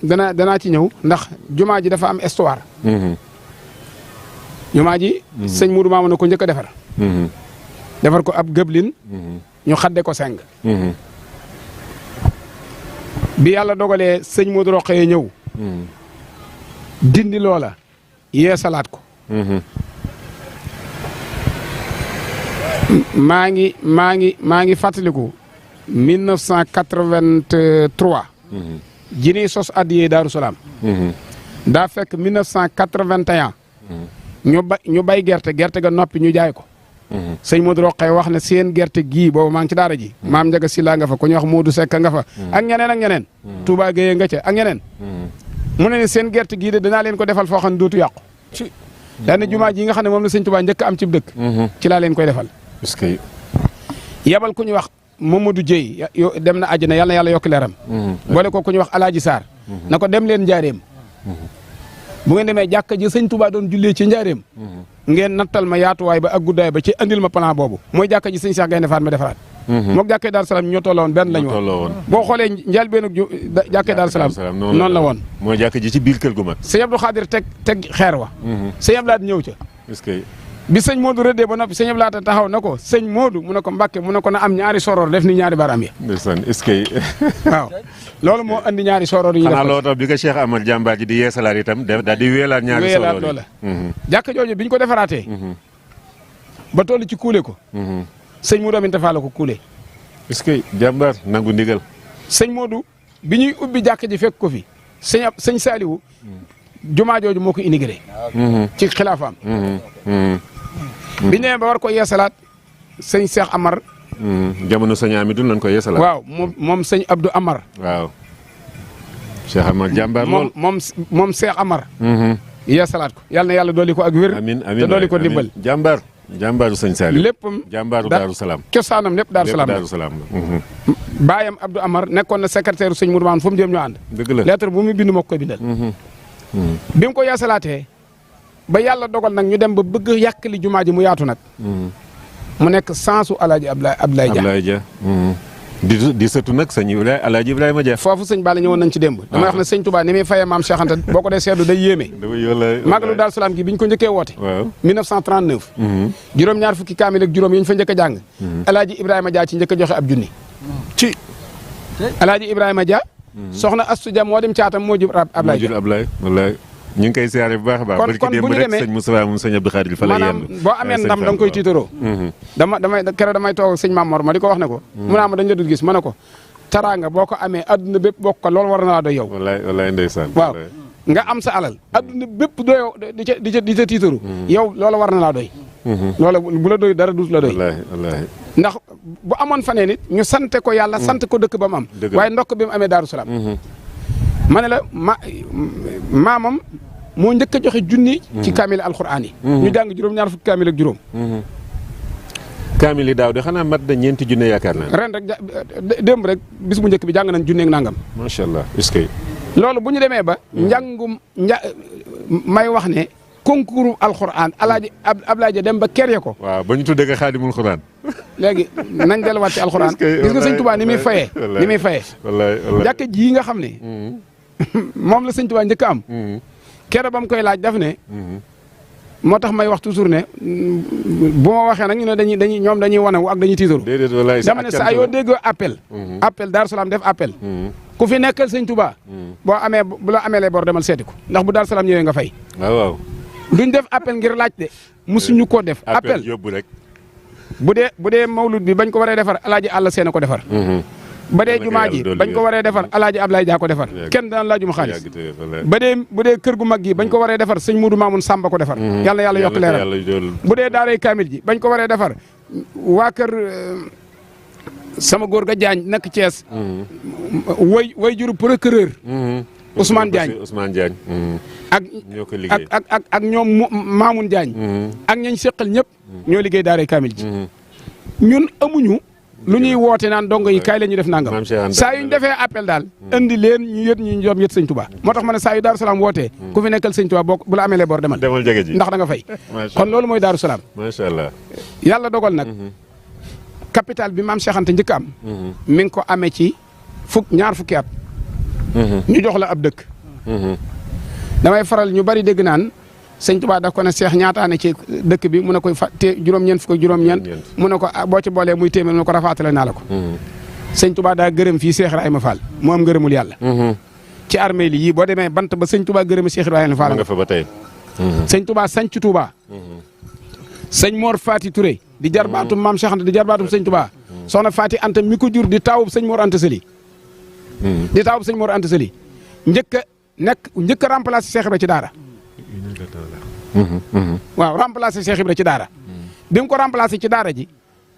danaa ci ñëw ndax jumaa ji dafa am histoire. jumaa ji. sëñ Moudou Mamoune ko njëkk a defar. defar ko ab gëblin. ñu xadde ko seng. bi yàlla dogalee sëñ Modou Rokhaya ñëw. dindi loola yee salaat ko. maa ngi fàttaliku 1983. ji ni sos addiyee Daaru Salaam. daa fekk 1981. ñu bay gerte ga noppi ñu jaay ko. sëñ Modou Rokhaya wax ne seen gerte gii boobu maa ngi ci daara ji. maam Njaga Silla nga fa ku ñuy wax Modou Seck nga fa. ak ñeneen. Touba Gueye nga ca ak ñeneen. mu ne seen gerte gii de danaa leen ko defal foo xam ne dootu yàqu. daane jumaa ji nga xam ne moom la sëñ Touba njëkk am ci dëkk. ci laa leen koy defal. est-ce que. yebal ku ñuy wax Mamadou Dieye dem na àjjana yàlla na yàlla yokk leeram. boole ko ku ñuy wax Alaaji Sarr. na ko dem leen njaareem. bu ngeen demee jàkka ji sëñ Touba doon jullee ci njaareem. ngeen nattal ma yaatuwaay ba ak guddaay ba ci andil ma plan boobu mooy jàkka ji sëñ Cheikh Gaynde Fatma defaraat. moog jàkkee Daaru Salaam ñoo tolloo woon benn lañu woon. boo xoolee njëlbéenu jàkkee Daaru Salaam noonu la woon. mooy jàkka ji ci biir kër gu mag. sëñ Abdou Khadir teg xeer wa. sëñ Abdou Lahad ñëw ca. est-ce que. bi sëñ Modou rëddee ba noppi sëñ Abdou Lahad taxaw na ko sëñ Modou mu ne ko Mbàkke mu ne ko na am ñaari soror def ni ñaari baaraam yi. ndeysaan est-ce que. waaw loolu moo andi ñaari soror yi. xanaa loo tax bi ko Cheikh Amar jàmbaar ji di yeesalaat itam daal di wéyalaat ñaari soror yi. wéyalaat loola. jàkka jooju bi ñu ko defaraatee. ba toll ci kuule ko. sëñ Modou Aminta Fall ko kuule. est-ce que jàmbaar nangu ndigal. sëñ Modou bi ñuy ubbi jàkka ji fekk ko fi sëñ Saliou jumaa jooju moo ko inauguré. ci xilaafaam. bi ñu ba war ko yeesalaat sëñ Cheikh Amar. jamono sëñ Amidou lañ ko yeesalaat. waaw moom sëñ Abdou Amar. waaw. Cheikh Amar jàmbaar lool moom Cheikh Amar. yeesalaat ko yàlla na yàlla dooli ko ak wér. amiin te dooli ko dimbal. jàmbaaru sëñ Saliou. léppam jàmbaaru Daaru Salaam. cosaanam lépp Daaru Salaam. lépp Daaru Salaam la. baayam Abdou Amar nekkoon na secrétaire sëñ Mourou Maane fu mu jëm ñu ànd. dëgg la lettre bu mu bind moo koy bindal. bi mu ko yeesalaatee ba yàlla dogal nag ñu dem ba bëgg yàkkali jumaa ji mu yaatu nag. mu nekk sensu Alaaji Abdoulaye Dia. Abdoulaye Dia. di sëtu nag sëñ Alaaji Ibrahima Dia. foofu sëñ Balla ñëwoon nañ ci démb. damay wax ne sëñ Touba ni muy fayee maam Cheikh Anta boo ko dee seetlu day yéeme. Magalu Daaru Salaam gi bi ñu ko njëkkee woote. waaw 1939. juróom-ñaar fukki kaamil ak juróom yi ñu fa njëkk a jàng. Alaaji Ibrahima Dia ci njëkk a joxe ab junni. ci Alaaji Ibrahima Dia. soxna Astu Dia moo dem caatam moo jur Ablaye Dia. wallaay ñu ngi koy siyaare bu baax a baax. kon bu ñu demee sëñ Moustapha moom sëñ Abdou Khadir fa la yendu. maanaam boo amee ndam da nga koy tiitaroo. damay toog ak sëñ Mamor ma di ko wax ne ko. mu naa ma dañ la dul gis ma ne ko. taraanga boo ko amee adduna bépp bokk ko loolu war na laa doy yow. wallaay ndeysaan. waaw nga am sa alal adduna bépp doyoo di ca tiitaru. yow loola war na laa doy. loola bu la doy dara duut la doy. wallaay ndax bu amoon faneen it ñu sante ko yàlla sant ko dëkk ba mu am. waaye ndokk bi mu amee Daaru Salaam. ma ne la maamam moo njëkk a joxe junni. ci kaamil alxuraan yi. ñu jàng juróom-ñaar fukki kaamil ak juróom. kaamil yi daaw de xanaa mat na ñeenti junne yaakaar naa. ren rek démb rek bis bu njëkk bi jàng nañ junneeg nangam. macha allah est-ce que. loolu bu ñu demee ba. may wax ne. concours alxuraan Alaaji Ablaye Dia dem ba kere ko. waaw ba ñu tuddee ko xaadimul xuraan. léegi nañ delluwaat ci alxuraan. gis nga sëñ Tuubaa ni muy fayee. ni muy fayee. wallaay jàkka ji nga xam ne. moom la sëñ Tuubaa njëkk a am. kere ba mu koy laaj daf ne. moo tax may wax toujours ne bu ma waxee nag ñu ne ñoom dañuy wane wu ak dañuy tiitaru. déedéet wallaay dama ne saa yoo déggoo appel. appel Daaru Salaam def appel. ku fi nekkal sëñ Tuubaa. bu la amee lay bor demal seeti ko ndax bu Daaru Salaam ñëwee nga fay. waaw. duñ def appel ngir laaj de musuñu koo def. appel yóbbu rek. bu dee mawlud bi bañ ko waree defar Alaaji Àlla Seen ko defar. ba dee jumaa ji bañ ko waree defar Alaaji Ablaye Dia ko defar kenn daan laajuma xaalis. bu dee kër gu mag gi bañ ko waree defar sëñ Moudou Mamoun Samba ko defar. yàlla yokk leeral bu dee daaray kaamil ji bañ ko waree defar waa kër sama góor ga Diagne nekk Thiès. way juru procureur. Ousmane Diagne ak ñoom Mamoun Diagne. ak ñañ seqal ñëpp. ñoo liggéey daaray kaamil ji. ñun amuñu. lu ñuy woote naan dongo yi kaay la ñu def nangam saa yu ñu defee appel daal andi leen ñu yët ñu ñoom yët sëñ Touba moo tax ma ne saa yu Daaru Salaam wootee ku fi nekkal sëñ Touba bu la amee lee bor demal jege ji ndax da nga fay kon loolu mooy Daaru Salaam macha allah yàlla dogal nag capital bi maam Cheikh Anta njëkk am mi ngi ko amee ci ñaar fukki at ñu jox la ab dëkk damay faral ñu bari dégg naan sëñ Tuubaa daf ko ne seex ñaataane ci dëkk bi mu ne koy juróom-ñeent fukk ak juróom-ñeent mu ne ko boo ci boolee muy téeméer mu ne ko rafaatale naa la ko sëñ Tuubaa daa gërëm fii Seex Ibrahima Fall mu am ngërëmul yàlla ci armée li yii boo demee bant ba sëñ Tuubaa gërëm Seex Ibrahima Fall nga fa ba tey sëñ Tuubaa sanc Tuubaa sëñ Mor Fati Touré di jarbaatum maam Cheikh Anta di jarbaatum sëñ Tuubaa soxna Fati Anta mi ko jur di taawub sëñ Mor Anta Sali di taawub sëñ Mor Anta Sali njëkk a remplacé Cheikh Ibra ci daara waaw remplacé Cheikh Ibra ci daara bi mu ko remplacé ci daara ji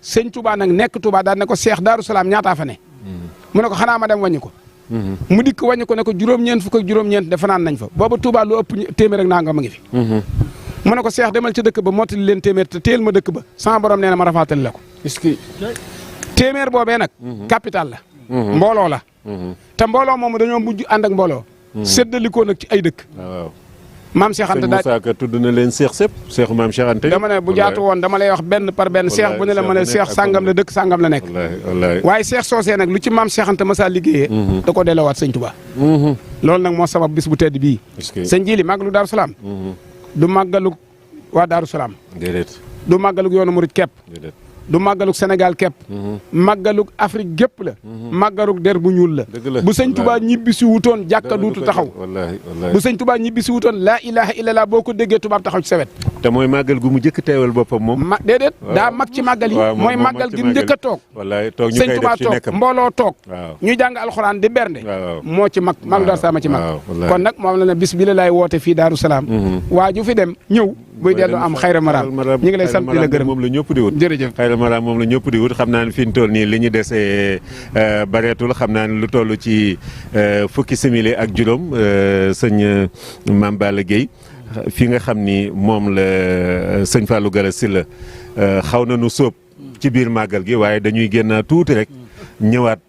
sëñ Touba nag nekk Touba daal ne ko Cheikh Daaru Salaam ñaataa fa ne mu ne ko xanaa ma dem wàññi ko mu dikk wàññi ko ne ko juróom-ñeent fukk ak juróom-ñeent de fanaan nañ fa booba Touba lu ëpp téeméer ak nangam a ngi fi mu ne ko Cheikh demal ci dëkk ba mottali leen téeméer te téel ma dëkk ba sama borom nee na ma rafaatali la ko est-ce que téeméer boobee nag capital la mbooloo la te mbooloo moomu dañoo mujj ànd ak mbooloo séddalikoo nag ci ay dëkk maam Cheikh Anta daal Moussa Ka tudd na leen seex sëpp seexu maam Cheikh Anta dama ne bu jaatu woon dama lay wax benn par benn seex bu ne la mën a seex sàngam la dëkk sàngam la nekk waaye seex soosee nag lu ci maam Cheikh Anta masa liggéeyee da ko delloowaat sëñ Touba loolu nag moo sabab bis bu tedd bii sëñ Jili màggalu Daaru Salaam du màggalu waa Daaru Salaam du màggalu yoonu murit képp du màggaluk Sénégal képp màggaluk Afrique gépp la màggaluk der bu ñuul la bu sëñ Touba ñibbi si wutoon jàkka duutu taxaw bu sëñ Touba ñibbi si wutoon laa ilaha illallah boo ko déggee tubaab taxaw ci sawet te mooy màggal gu mu njëkk teewal boppam moom déedéet daa mag ci màggal yi mooy màggal gi njëkk a toog sëñ Touba toog mbooloo toog ñu jàng alxuraan di bernde moo ci mag magu Daaru Salaam ci mag kon nag moom la ne bis bi la laay woote fii Daaru Salaam waa ju fi dem ñëw buy dellu am xayra maraam ñu ngi lay sant di la gërëm moom la ñëpp di wut jërëjëf xayra maraam moom la ñëpp di wut xam naa ne fi ñu toll nii li ñu desee bareetul xam naa ne lu toll ci fukki simili ak juróom sëñ Mame Balla Gueye fi nga xam ni moom la sëñ Fallou Galass Sylla xaw na nu sóob ci biir màggal gi waaye dañuy génn tuuti rek ñëwaat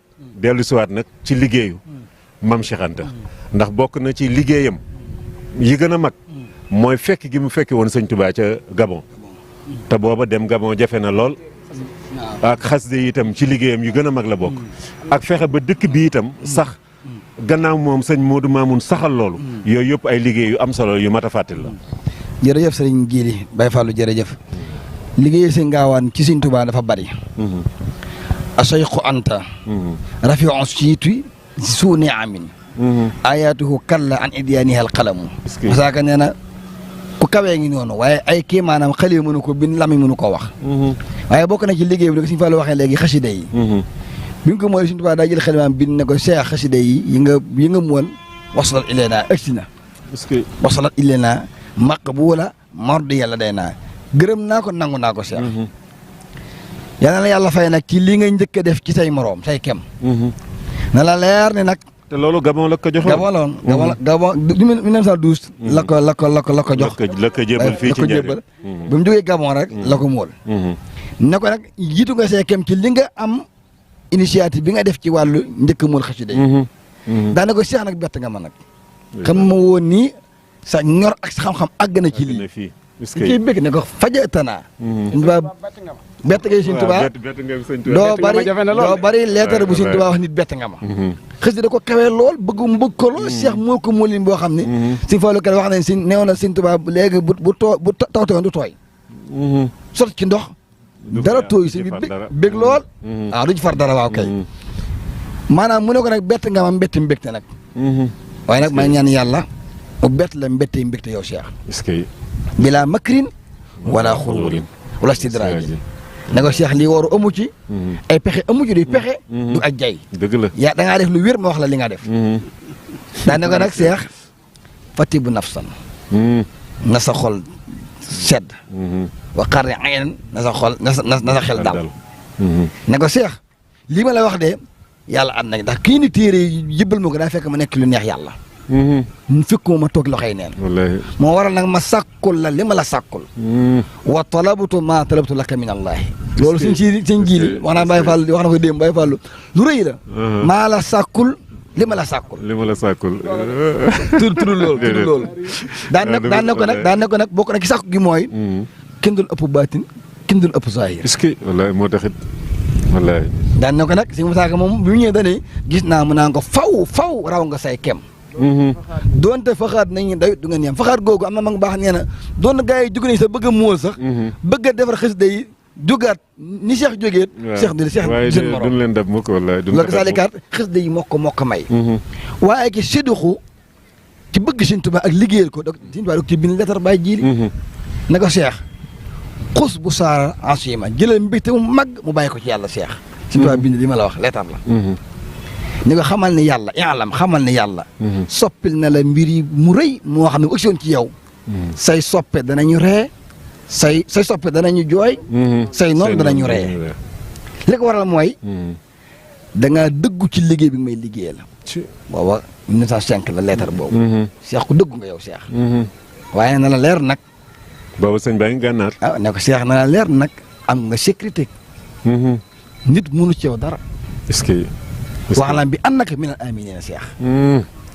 dellu siwaat nag ci liggéeyu Mame Cheikh Anta ndax bokk na ci liggéeyam yi gën a mag mooy fekk gi mu fekke woon sëñ Touba ca Gabon te booba dem Gabon jafe na lool ak xasida yi itam ci liggéeyam yu gën a mag la bokk ak fexe ba dëkk bi itam sax gannaaw moom sëñ Modou Mamoun saxal loolu yooyu yëpp ay liggéey yu am solo yu mat a fàttali la jërëjëf sëriñ Jili Baye Fallou jërëjëf liggéey sëñ Gaawaan ci sëñ Touba dafa bari a Cheikhu Anta rafiu siiti suuni amin ayatuhu kalla an idyaaniha alqalamu masaaka nee na ku kawee ngi noonu waaye ay kii maanaam xale mënu ko bin lami mënu ko wax waaye bokk na ci liggéey bi ko Sëñ Fallu waxee léegi xasida yi bi nga ko mooy Sëñ Tuubaa daa jël xalimaam bind ne ko seex xasida yi nga mool wasalat ilayna agsi na wasalat ilayna maqbuula mardi yàlla day naa gërëm naa ko nangu naa ko seex yal na yàlla fay nag ci li nga njëkk a def ci say moroom say kem na la leer ne nag te loolu Gabon la ko joxoon Gabon 1912 la ko jox la ko jébal fii ci njëriñ bi mu jógee Gabon rek la ko móol ne ko nag jiitu nga see kem ci li nga am initiative bi nga def ci wàllu njëkk móol xasida yi daana ko seex nag bett nga ma nag xam ma woon nii sa ñor ak sa xam-xam àgg na ci lii kii bëgg ne ko fajatanaa bett nga Sëñ Tuubaa doo bari leetar bu Sëñ Tuubaa wax nit bett nga ma xëy da ko kawee lool mu bëgg ko lool Cheikh moo ko moolin boo xam ne Sëñ Fallu kat wax nañ si neew na Sëñ Tuubaa léegi bu tawtoon du tooy sot ci ndox dara tooy si bi bëgg lool waaw du ci far dara waaw kay maanaam mu ne ko nag bett nga ma mbégte nag waaye nag may ñaan yàlla mu bett la mbégte yow Cheikh bilaa makrin wala xururin wala stidraaj ne ko Cheikh lii waru amu ci ay pexe amu ci du pexe du ak jay dëgg la yaa da ngaa def lu wér ma wax la li nga def daa ne ko nag Cheikh fatibu nafsan na sa xol sedd wa qarri aynan na sa xol na sa xel dal ne ko Cheikh lii ma la wax de yàlla ànd nañ ndax kii ni téere yëbbal ma ko daa fekk ma nekk lu neex yàlla fekkuma ma toog loxoy neen moo waral nag ma sàkkul la li ma la sàkkul wa talabtu ma talabtu laka min allahi loolu suñ jiili wax naa Baye Fall wax na ko démb Baye Fall lu rëy la maa la sàkkul li ma la sàkkul tudd loolu daan ne ko nag bokk na ci sàkku gi mooy kenn dul ëpp baatin kenn dul ëpp zahir est-ce que wallaay moo taxit wallaay daan ne ko nag si Musaa Ka moom bi mu ñëwee dane gis naa mu naan ko faw raw nga say kem doonte faxaat nañu dawit du ngeen yem faxaat googu am na ma nga baax nee na doon na gars yi jóge nañ sax bëgg a móol sax bëgg a defar xasida yi jógaat ni Cheikh jógeet Cheikh di Cheikh seen morom duñ leen dab mukk wallaay loolu salikaat xasida yi moo ko may waaye ki séduxu ci bëgg Sëñ Tuubaa ak liggéeyal ko donc Sëñ Tuubaa ci bind lettre Baay Jiili na ko Cheikh xus bu saara ansima jëlal mbégte mu mag mu bàyyi ko ci yàlla Cheikh Sëñ Tuubaa bind li ma la wax lettre la ni ko xamal ne yàlla i'lam xamal ne yàlla soppil na la mbir yi mu rëy moo xam ne bu agsiwoon ci yow say soppe danañu ree say soppe danañu jooy say noonu danañu ree li ko waral mooy da ngaa dëggu ci liggéey bi nga may liggéey la booba 1905 la lettre boobu Cheikh ku dëggu nga yow Cheikh waaye na la leer nag boobu sëñ baa ngi gànnaar ne ko Cheikh na la leer nag am nga sécurité nit mënu ci yow dara est-ce que waxlaan bi an naka minal aminina Cheikh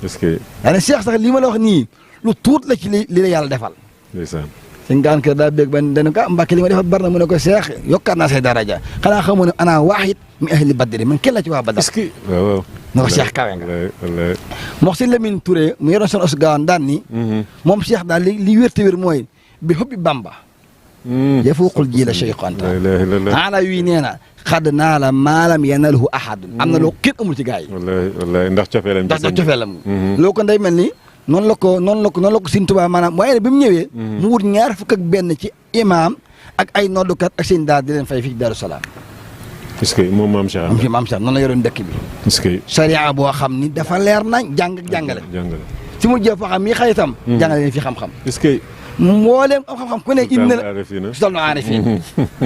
est-ce que yaa ne Cheikh sax li ma la wax nii lu tuut la ci li la yàlla defal ndeysaan sëñ gaan kër daa béeg ban dana ko Mbàkke li ma defal bari na mu ne ko Cheikh yokkaat naa say daraja xanaa xamu ne ana waahid min ahli badri man kenn la ci waa Badar est-ce que waaw na ko Cheikh kawe nga wallaay mox si Lamine Touré mu yoroon son os gaawan daan ni moom Cheikh daal li wér te wér mooy bi hubbi Bamba yafuuqul jiila shaykhanta ana wii nee na xadd naa la maalam yanalhu ahadun am na loo kenn amul ci gars yi wallaay ndax cofeelam ndax cofeelam loo ko nday mel ni noonu la ko Sëñ Tuubaa maanaam waaye bi mu ñëwee mu wut 21 ci imaam ak ay noddukat ak seen daal di leen fay fii ci Daaru Salaam est-ce que moom maam Cheikh maam Cheikh noonu la yoroon dëkk bi est-ce que sariya boo xam ni dafa leer nañ jàng ak jàngale si mu jëf xam mi xayitam jàngale leen fi xam-xam est-ce que mbooleem am xam-xam ku ne indi na la sul na aarifin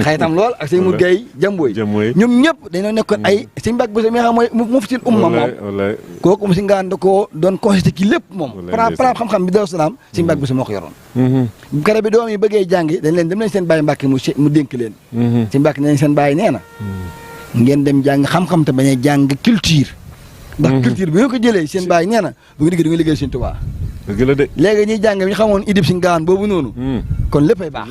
xayitam lool ak sëñ mu gay jambooy ñoom ñëpp dañoo nekkoon ay sëñ Mbàkke Buso mi nga xam mooy muftil umma moom kooku mu si ngaan da koo doon constaté ci lépp moom pra xam-xam bi Daaru Salaam sëñ Mbàkke Buso moo ko yoroon kare bi doom yi bëggee jàngi dañ leen dem leen seen bàyyi Mbàkke mu dénk leen sëñ Mbàkke ne seen bàyyi nee na ngeen dem jàng xam-xam te bañ a jàng culture ndax culture bi nga ko jëlee seen bàyyi nee na bu nga liggéey du nga liggéey Sëñ Tuubaa dëgg la de léegi ñuy jàng ñu xamoon idib si ngaan boobu noonu kon léppay baax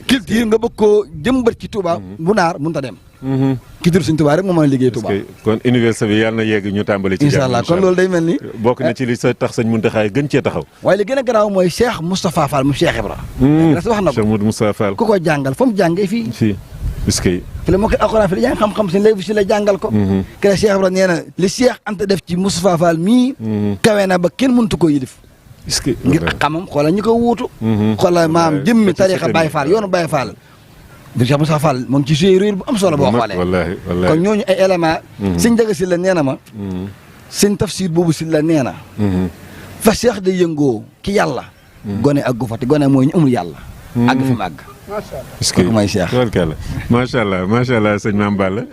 culture nga bëgg koo jëmbat ci Touba bu naar mënut a dem culture Sëñ Tuubaa rek moo mën a liggéey Touba kon université bi yàlla na yegg ñu tàmbali ci incha allah kon loolu day mel ni bokk na ci li sa tax sëñ Muntaxa gën cee taxaw waaye li gën a garaaw mooy Cheikh Moustapha Fall mu Cheikh Ibra wax na ko Cheikh Moustapha Fall ku ko jàngal fa mu jàngee fii est-ce que fi la moo koy alxuraan fi la jàng xam-xam si léegi si la jàngal ko kene Cheikh Ibra nee na li Cheikh Anta def ci Moustapha Fall mii kawe na ba kenn mëntu koo yilif est-ce que ngir xamam xoolal ñu ko wuutu xoolal maam jëmmi tarixa Baye Fall yoonu Baye Fall du Cheikh Moustapha Fall moom ci joué réer bu am solo boo xoolee wallaahi kon ñooñu ay élément sëñ Jaga si la nee na ma sëñ tafsir boobu si la nee na fa Cheikh da yëngoo ki yàlla gone ak gu fa te gone mooy ñu amul yàlla àgg fi mu àgg est-ce que mooy Cheikh macha allah sëñ Mame Balla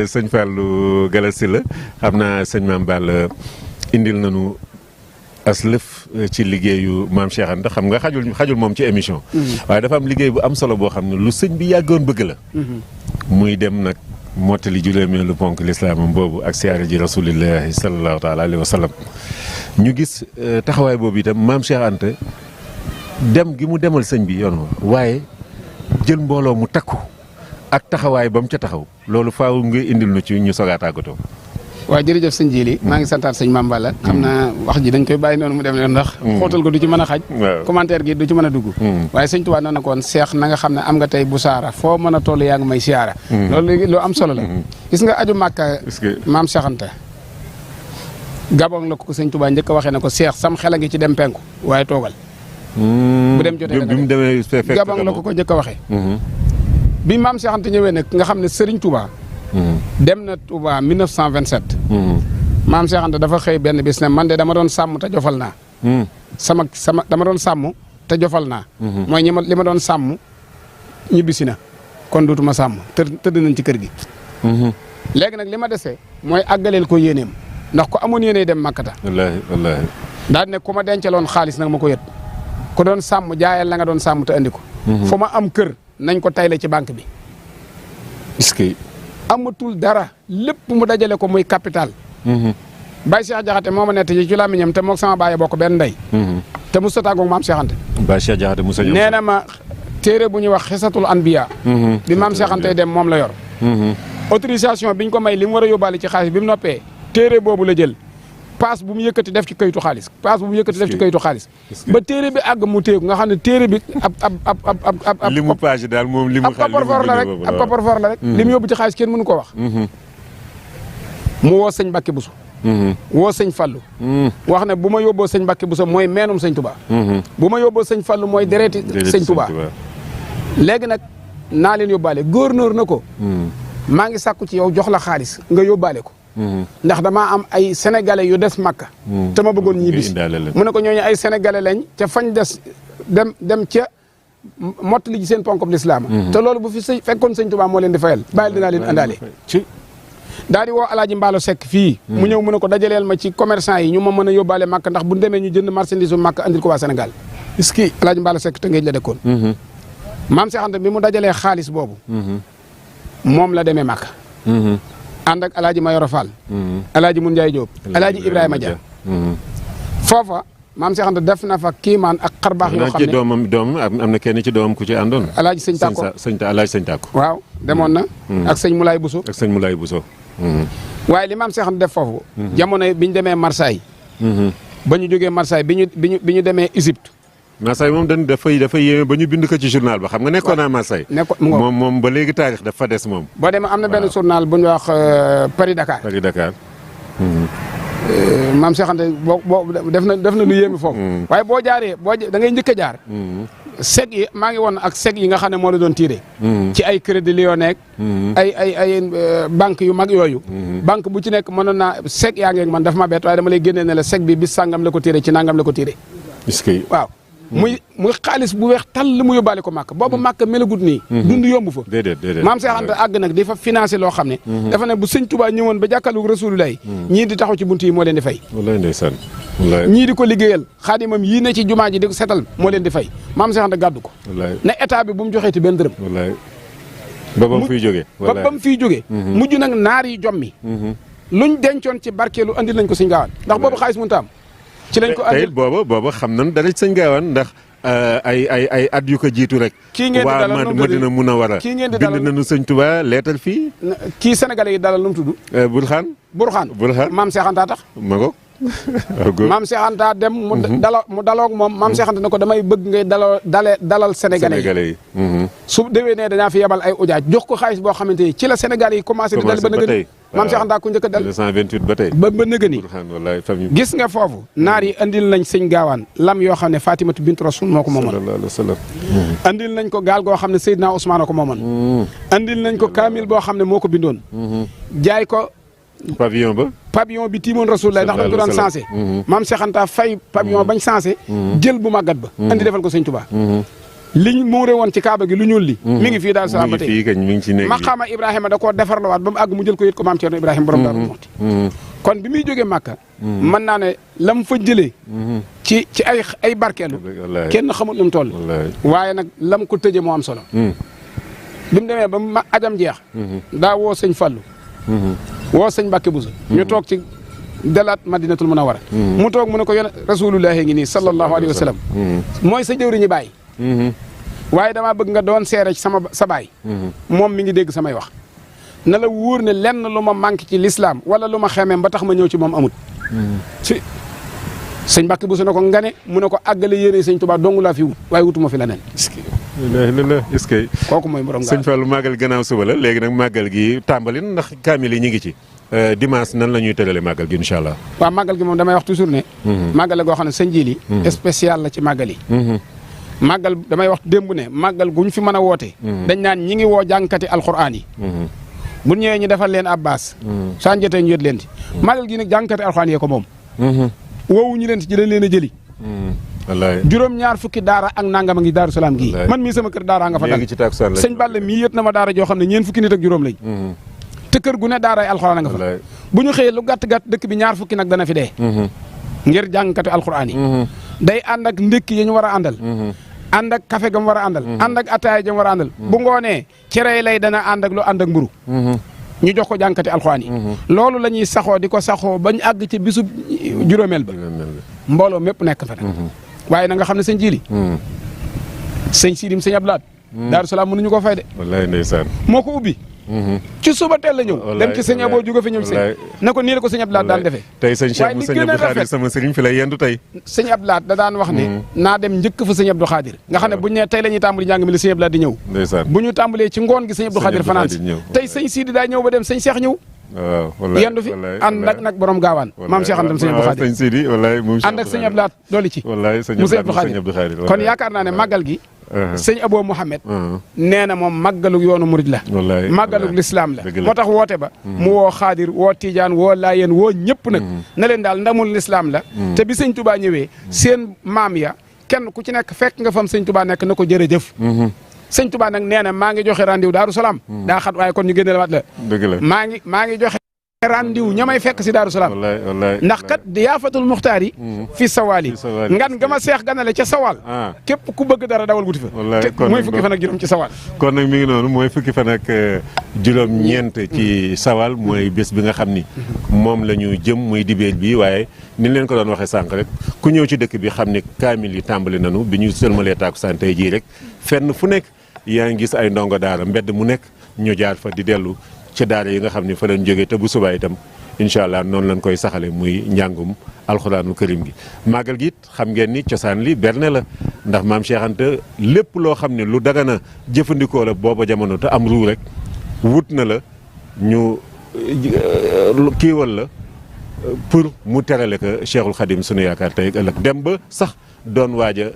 sëñ Fallou Galass la xam naa sëñ Mame Balla indil nañu as lëf ci liggéeyu maam Cheikh Anta xam nga xajul moom ci émission waaye dafa am liggéey bu am solo boo xam ne lu sëñ bi yàggoon bëgg la muy dem nag mottali juróomeelu ponk lislaamam boobu ak siyaare ji rasulillahi sallallahu taala alayhi wa sallam ñu gis taxawaay boobu itam maam Cheikh Anta dem gi mu demal sëñ bi yoon waaye jël mbooloo mu takku ak taxawaay ba mu ca taxaw loolu faaw nga indil nu ci ñu sogaa tàggatoo. waaw jërëjëf sëñ Jili maa ngi santaat sëñ Mame Balla xam naa wax ji dañ koy bàyyi noonu mu dem ne ndax xóotal ko du ci mën a xaj commentaire gi du ci mën a dugg waaye sëñ Tuubaa na koon seex na nga xam ne am nga tey bu saara foo mën a toll yaa ngi may siyaara loolu lu am solo la gis nga aju Màkka maam Cheikh Anta Gabon la ko sëñ Tuubaa njëkk a waxee ne ko seex sam xel a ngi ci dem penku waaye toogal bu dem jotee bi mu demee fekk Gabon la ko njëkk a waxee bi maam Cheikh Anta ñëwee nag nga xam ne Serigne Touba dem na Touba 1927 maam Cheikh Anta dafa xëy benn bis ne man de dama doon sàmm te jofal naa sama dama doon sàmm te jofal naa mooy li ma doon sàmm ñibbisi na kon dootuma sàmm tëdd nañ ci kër gi léegi nag li ma desee mooy àggaleel ko yéeneem ndax ko amoon yéene dem Makkata wallaahi daal ne ku ma dencaloon xaalis nag ma ko yët ku doon sàmm jaayal la nga doon sàmm te andi ko fu ma am kër nañ ko tayle ci banque bi est-ce que amatul dara lépp mu dajale ko muy capital Baye Cheikh Jaxate moo ma nett ci làmmiñam te moog sama baay bokk benn ndey te mu sotaagoog maam Cheikh Anta Baye Cheikh Jaxate Moussa nee na ma téere bu ñuy wax xisatul anbiya bi maam Cheikh Anta dem moom la yor autorisation biñ ko may li mu war a yóbbaale ci xaalis bi mu noppee téere boobu la jël paas bu mu yëkkati def ci kayitu xaalis paas bu mu yëkkati def ci kayitu xaalis ba téere bi àgg mu téeku nga xam ne téere bi ab li mu page daal moom li mu ab coffre-fort la rek ab coffre-fort la rek li mu yóbbu ci xaalis kenn mënu ko wax mu woo sëñ Mbàkke Buso woo sëñ Fallu wax ne bu ma yóbboo sëñ Mbàkke Buso mooy meenum sëñ Touba bu ma yóbboo sëñ Fallu mooy dereeti sëñ Touba léegi nag naa leen yóbbaale gouverneur na ko maa ngi sàkku ci yow jox la xaalis nga yóbbaale ko ndax damaa am ay sénégalais yu des Makka te ma bëggoon ñibbisi mu ne ko ñooñu ay sénégalais lañ ca fañ des dem ca mottali ji seen ponk lislaam te loolu bu fi fekkoon sëñ Touba moo leen di fayal bàyyil dinaa leen àndaale daal di woo alaaji Mbaalo Seck fii mu ñëw mu ne ko dajaleel ma ci commerçant yi ñu ma mën a yóbbaale Makka ndax bu demee ñu jënd marchandise bu Makka andil ko waa Sénégal est-ce que alaaji Mbaalo Seck te ngeen la dëkkoon maam Cheikh Anta bi mu dajalee xaalis boobu moom la demee Makka ànd ak alaaji Mayoro Fall alaaji Mun Njaay Jóob alaaji Ibrahima Dia foofa maam Cheikh Anta def na fa kiimaan ak xarbaax yoo xam ne doom am na kenn ci doomam ku ci àndoon alaaji sëñ Tàkko alaaji sëñ Tàkko waaw demoon na ak sëñ Moulay Bousso ak sëñ Moulay Bousso waaye li maam Cheikh Anta def foofu jamono bi ñu demee Marseille ba ñu jógee Marseille bi ñu demee Égypte Marseille moom dafay yéeme ba ñu bind ko ci journal ba xam nga nekkoon naa Marseille moom ba léegi taarix dafa des moom boo demee am na benn journal bu ñu wax Paris Dakar maam Cheikh Anta boo def na lu yéeme foofu waaye boo jaaree da ngay njëkk a jaar seg yi maa ngi woon ak seg yi nga xam ne moo la doon tiré ci ay Crédit Lyonnais ay banque yu mag yooyu banque bu ci nekk mënoon naa seg yaa ngeeg man dafa ma bett waaye dama lay génnee ne la seg bi bis sàngam la ko tiré ci nangam la ko tiré waaw muy xaalis bu weex tal li mu yóbbaale ko màkk boobu màkk melagut nii dund yomb fa déedéet maam Cheikh Anta àgg nag di fa financé loo xam ne dafa ne bu sëñ Touba ñëwoon ba jàkkaarloog Rasulullah ñii di taxaw ci bunt yi moo leen di fay wallaay ndeysaan ñii di ko liggéeyal xaadimam yii ne ci jumaa ji di ko setal moo leen di fay maam Cheikh Anta gàddu ko ne état bi bu mu joxee ti benn dërëm ba ba mu fiy jógee ba mu fiy jógee mujj nag naar yi jommi luñ dencoon ci barkeelu andil nañ ko sëñ Gaawaan ndax boobu xaalis mënut a am ci lañ ko andil booba xam nañ dara ci sëñ Gaawaan ndax ay at yu ko jiitu rek kii ngeen di dalal waa Madina Munawara bind nañu sëñ Touba leetal fii kii sénégalais yi dalal nu mu tudd Burxaan maam Cheikh Anta tax ma ngo maam Cheikh Anta dem mu daloog moom maam Cheikh Anta ne ko damay bëgg ngay dalal sénégalais yi su déwénee dañaa fi yebal ay ujaaj jox ko xaalis boo xamante ni ci la sénégalais yi commencé di dal ba nëgëni maam Cheikh Anta ku njëkk a dal 1928 ba tey ba nëgëni gis nga foofu naar yi andil nañ sëñ Gaawaan lam yoo xam ne Fatimatu bintu Rasul moo ko moomoon andil nañ ko gaal goo xam ne Seydina Ousmane ko moomoon andil nañ ko kaamil boo xam ne moo ko bindoon jaay ko pavillon bi tiimoon Rasulullah ndax dañ ko doon sensé maam Cheikh Anta fay pavillon bañ sensé jël bu màggat ba andi defal ko sëñ Touba liñ muure woon ci kaaba gi lu ñuul li mi ngi fii daal salaam ba tey maqaama Ibrahima da koo defarlawaat ba mu àgg mu jël ko yët ko maam Ceerno Ibrahima borom Daaru Muxti kon bi muy jógee Màkka mën naa ne la mu fa jëlee ci ay barkeelu kenn xamul lu mu toll waaye nag la mu ko tëjee moo am solo bi mu demee ba ajam jeex daa woo sëñ Fallu woo sëñ Mbàkke Buso ñu toog ci dalaat Madinatul Munawwara mu toog mu ne ko yone rasulullahi ngi nii sallallahu alayhi wa sallam mooy sa jëwriñu baay waaye damaa bëgg nga doon seere ci sa baay moom mi ngi dégg samay wax na la wóor ne lenn lu ma manqué ci l'islam wala lu ma xemeem ba tax ma ñëw ci moom amut si sëñ Mbàkke Buso ne ko ngane mu ne ko àggale yéene sëñ Tuubaa dong laa fi wut waaye wutuma fi leneen est-ce que kooku mooy borom sëñ Fallou màggal gannaaw suba la léegi nag màggal gi tàmbali ndax kaamil yi ñu ngi ci dimanche nan la ñuy tëralee màggal gi incha allah waaw màggal gi moom damay wax toujours ne màggal la goo xam ne sëñ Jili spécial la ci màggal yi màggal damay wax démb ne màggal guñ fi mën a woote dañ naan ñi ngi woo jàngkati alxuraan yi bu ñëwee ñu defal leen ab baas saa njëtee ñu yët leen ci màggal gi nag jàngkati alxuraan yee ko moom woowu ñu leen ci dañ leen a jëli wallaay juróom-ñaar fukki daara ak nangam a ngi Daaru Salaam gii man mii sama kër daara nga fa dal sëñ Balla mii yët na ma daara joo xam ne ñeen fukki nit ak juróom lañ te kër gu ne daara ay alxuraan nga fa bu ñu xëyee lu gàtt-gàtt dëkk bi ñaar fukki nag dana fi dee ngir jàngkati alxuraan yi day ànd ak ndékki yi ñu war a àndal ànd ak café gam war a àndal ànd ak ataaya jam war a àndal bu ngoonee cere lay dana ànd ak lu ànd ak mburu ñu jox ko jàngkati alxuraan yi loolu la ñuy saxoo di ko saxoo bañ àgg ci bisub juróomeel ba mbooloo mépp nekk fa nag waaye na nga xam ne sëñ Jili sëñ Sidim sëñ Ablaat Daaru Salaam mënuñu ko fay de wallaay ndeysaan moo ko ubbi ci suba teel la ñëw dem ci sëñ Abo jóge fi ñëw sëñ na ko nii la ko sëñ Abdou Lahad daan defee tey sëñ Cheikh mu sëñ Abdou Khadir sama sëriñ fi lay yendu tey sëñ Abdou Lahad da daan wax ne naa dem njëkk fa sëñ Abdou Khadir nga xam ne buñu ne tey la ñuy tàmbali njàng mi la sëñ Abdou Lahad di ñëw bu ñu tàmbalee ci ngoon gi sëñ Abdou Khadir fanaan si tey sëñ Sidi daa ñëw ba dem sëñ Cheikh ñëw yendu fi ànd ak nag borom gaawaan maam Cheikh Antam sëñ Abdou Khadir sëñ Sidi wallaay ànd ak sëñ Abdou Lahad dooli ci mu sëñ Abdou Khadir kon yaakaar naa ne màggal gi sëñ Abo Mouhamed nee na moom màggalu yoonu murid la màggalu lislaam la moo tax woote ba mu woo Xaadir woo Tiijaan woo Laayeen woo ñëpp nag na leen daal ndamul lislaam la te bi sëñ Touba ñëwee seen maam ya kenn ku ci nekk fekk nga fam sëñ Touba nekk na ko jërëjëf sëñ Touba nag nee na maa ngi joxe rendez-vous Daaru Salaam daa xat waaye kon ñu génne la waat la maa ngi joxe randiw ñamay fekk si Daaru Salaam ndax kat diyaafatul muxtaar yi fi sawaal yi ngan nga ma seex ganale ca sawaal képp ku bëgg dara dawal wuti fa mooy fukki fan ak juróom ci sawaal kon nag mi ngi noonu mooy fukki fan ak juróom ñeent ci sawaal mooy bés bi nga xam ni moom la ñu jëm muy dibéer bi waaye ni leen ko doon waxee sànq rek ku ñëw ci dëkk bi xam ne kaamil yi tàmbali nanu bi ñu sëlmalee tàkkusaan tey jii rek fenn fu nekk yaa ngi gis ay ndongo daara mbedd mu nekk ñu jaar fa di dellu ci daara yi nga xam ne fa lañ jógee te bu subaa itam incha allah noonu lañ koy saxale muy njàngum alxuraanu karim gi màggal gi it xam ngeen ni cosaan li berne la ndax maam Cheikh Anta lépp loo xam ne lu dagana jëfandikoo la booba jamono te am ruu rek wut na la ñu kiiwal la pour mu terale ko Cheikhul Khadim sunu yaakaar tey ëllëg dem ba sax doon waaj a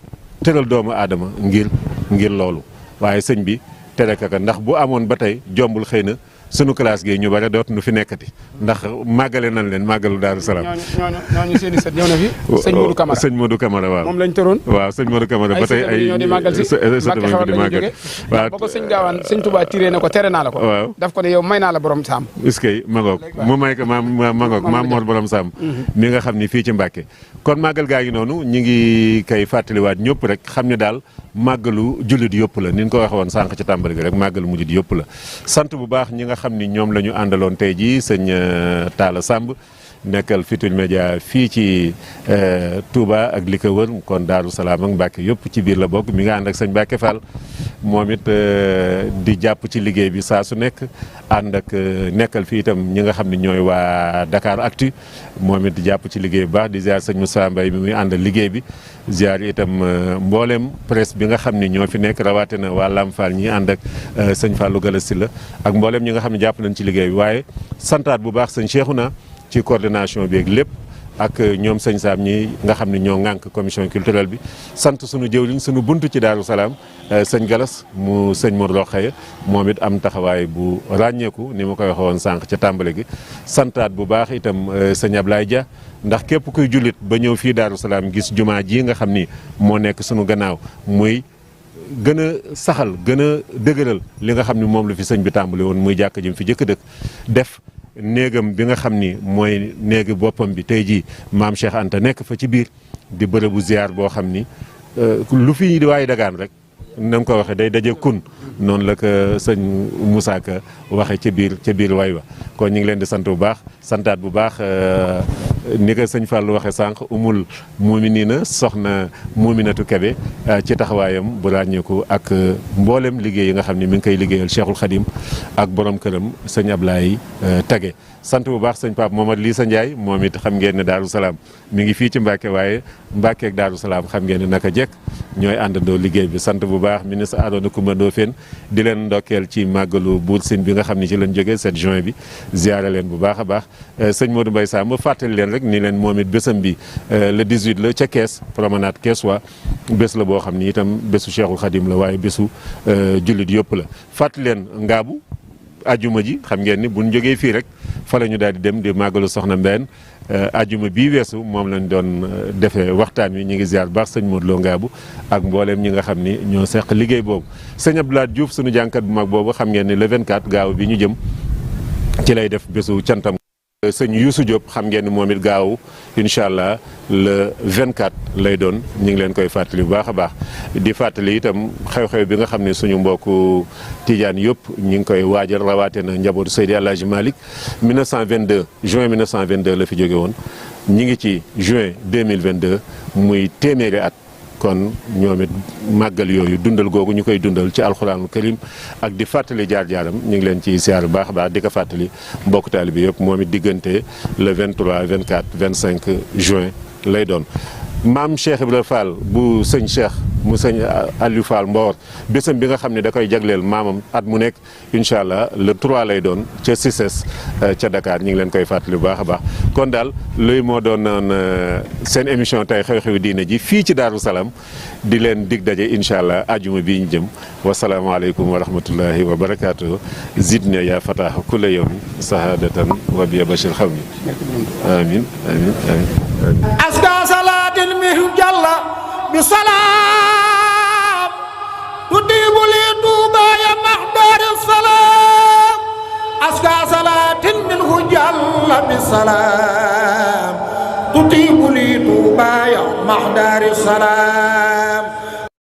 tëral doomu aadama ngir loolu waaye sëñ bi tere ka ndax bu amoon ba tey jombul xëy na sunu classe gi ñu bare doot nu fi nekkati ndax màggale nañ leen màggalu Daaru Salaam. ñooñu seeni sët ñëw na fi. sëñ Modou Camara waaw. moom lañ tëroon. waaw sëñ Modou Camara ba tey ay ñoo di màggal si Mbàkke xewal la ñu jógee waaw ba ko sëñ Gaawaan sëñ Touba tiré na ko tere naa la ko. waaw daf ko ne yow may naa la borom saam. est-ce que Magog mu may ko maam Mor borom saam. mi nga xam ni fii ci Mbàkke kon màggal gaa ngi noonu ñu ngi koy fàttaliwaat ñëpp rek xam ne daal màggalu jullit yëpp la ni ñu ko waxee woon sànq ci tàmbali gi rek màggalu mujjit yëpp la sant bu baax ñi nga xam ni ñoom la ñu àndaloon tey jii sëñ Talla Samb nekkal Futurs Médias fii ci Touba ak li ko wër kon Daaru Salaam ak Mbàkke yëpp ci biir la bokk mi nga ànd ak sëñ Mbàkke Fall moom it di jàpp ci liggéey bi saa su nekk ànd ak nekkal fii itam ñi nga xam ne ñooy waa Dakar Actu moom it di jàpp ci liggéey bu baax di ziar sëñ Moussa Mbaye mi muy àndal liggéey bi ziar itam mboolem presse bi nga xam ne ñoo fi nekk rawaate na waa Lam Fall ñi ànd ak sëñ Fallou Galassi la ak mboolem ñi nga xam ne jàpp nañ ci liggéey bi waaye santaat bu baax sëñ Cheikhouna ci coordination bi ak lépp ak ñoom sëñ Saam ñi nga xam ne ñoo ŋànk commission culturelle bi sant sunu jëwriñ sunu buntu ci Daaru Salaam sëñ Galas mu sëñ Mor Roxaya moom it am taxawaay bu ràññeeku ni ma koy waxee woon sànq ca tàmbale gi santaat bu baax itam sëñ Ablaye Dia ndax képp kuy jullit ba ñëw fii Daaru Salaam gis jumaa ji nga xam ni moo nekk sunu gannaaw muy gën a saxal gën a dëgëral li nga xam ni moom la fi sëñ bi tàmbali woon muy jàkk ji fi jëkk dëkk def néegam bi nga xam ni mooy néegi boppam bi tey jii maam Cheikh Anta nekk fa ci biir di bërëbu ziar boo xam ni lu fi waaye dagaan rek na nga ko waxee day daje kun noonu la ko sëñ Moussa Ka waxee ca biir way wa kon ñu ngi leen di sant bu baax santaat bu baax ni ko sëñ Fallou waxee sànq umul muminina soxna Muminatu Kebe ci taxawaayam bu ràññeeku ak mboolem liggéey yi nga xam ne mi ngi koy liggéeyal Cheikhul Khadim ak borom këram sëñ Ablaye Tage sant bu baax sëñ Pape Momad Lissa Ndiaye moom it xam ngeen ne Daaru Salaam mi ngi fii ci Mbàkke waaye Mbàkke ak Daaru Salaam xam ngeen ne naka jekk ñooy àndandoo liggéey bi sant bu baax ministre Arona Coumba Ndoffène di leen ndokkeel ci màggalu Buur Sine bi nga xam ne ci lañ jógee 7 juin bi ziare leen bu baax a baax sëñ Modou Mbaye Samb ma fàttali leen rek ni leen moom it bésam bi le 18 la ca Kees promenade Kees waa bés la boo xam ni itam bésu Cheikhul Khadim la waaye bésu jullit yëpp la fàttali leen ngaabu ajuma ji xam ngeen ni buñ jógee fii rek fa la ñu daal di dem di màggalu soxna Mbène ajuma bii weesu moom lañ doon defee waxtaan wi ñu ngi ziar baax sëñ Modou Lo Ngaabu ak mbooleem ñi nga xam ni ñoo seq liggéey boobu sëñ Abdoulaye Diouf suñu jànkat bu mag boobu xam ngeen ni le 24 gaaw bi ñu jëm ci lay def bésu cantam sëñ Youssou Diop xam ngeen ni moom it gaaw incha allah le 24 lay doon ñu ngi leen koy fàttali bu baax a baax di fàttali itam xew-xew bi nga xam ne suñu mbokku Tijaan yëpp ñu ngi koy waajal rawaate na njabootu Seydi El Hadji Malick 1922 juin 1922 la fi jóge woon ñi ngi ci juin 2022 muy téeméeri at kon ñoom it màggal yooyu dundal googu ñu koy dundal ci alxuraanul karim ak di fàttali jaar-jaaram ñu ngi leen ci siyaar bu baax a baax di ko fàttali mbokk taalibe bi yëpp moom it diggante le 23 24 25 juin lay doon. maam Cheikh Ibrahima Fall bu sëñ Cheikh mu sëñ Aliou Fall Mbawar bésam bi nga xam ne da koy jagleel maamam at mu nekk incha allah le 3 lay doon ca CICES ca Dakar ñu ngi leen koy fàttali bu baax a baax. kon daal luy moo doon seen émission tey xew-xewu diine ji fii ci Daaru Salaam di leen dig daje incha allah ajuma bii ñu jëm wasalaamaaleykum wa rahmatullahi wa barakaatu. zidna ya fatah kulla yawmi sahadatan wa biya bashir xawmi amin amin amin aska salaatin min jalla bi salaam tudibu li tuuba ya mahdar salaam aska salaatin min jalla bi salaam tudibu li tuuba ya mahdar salaam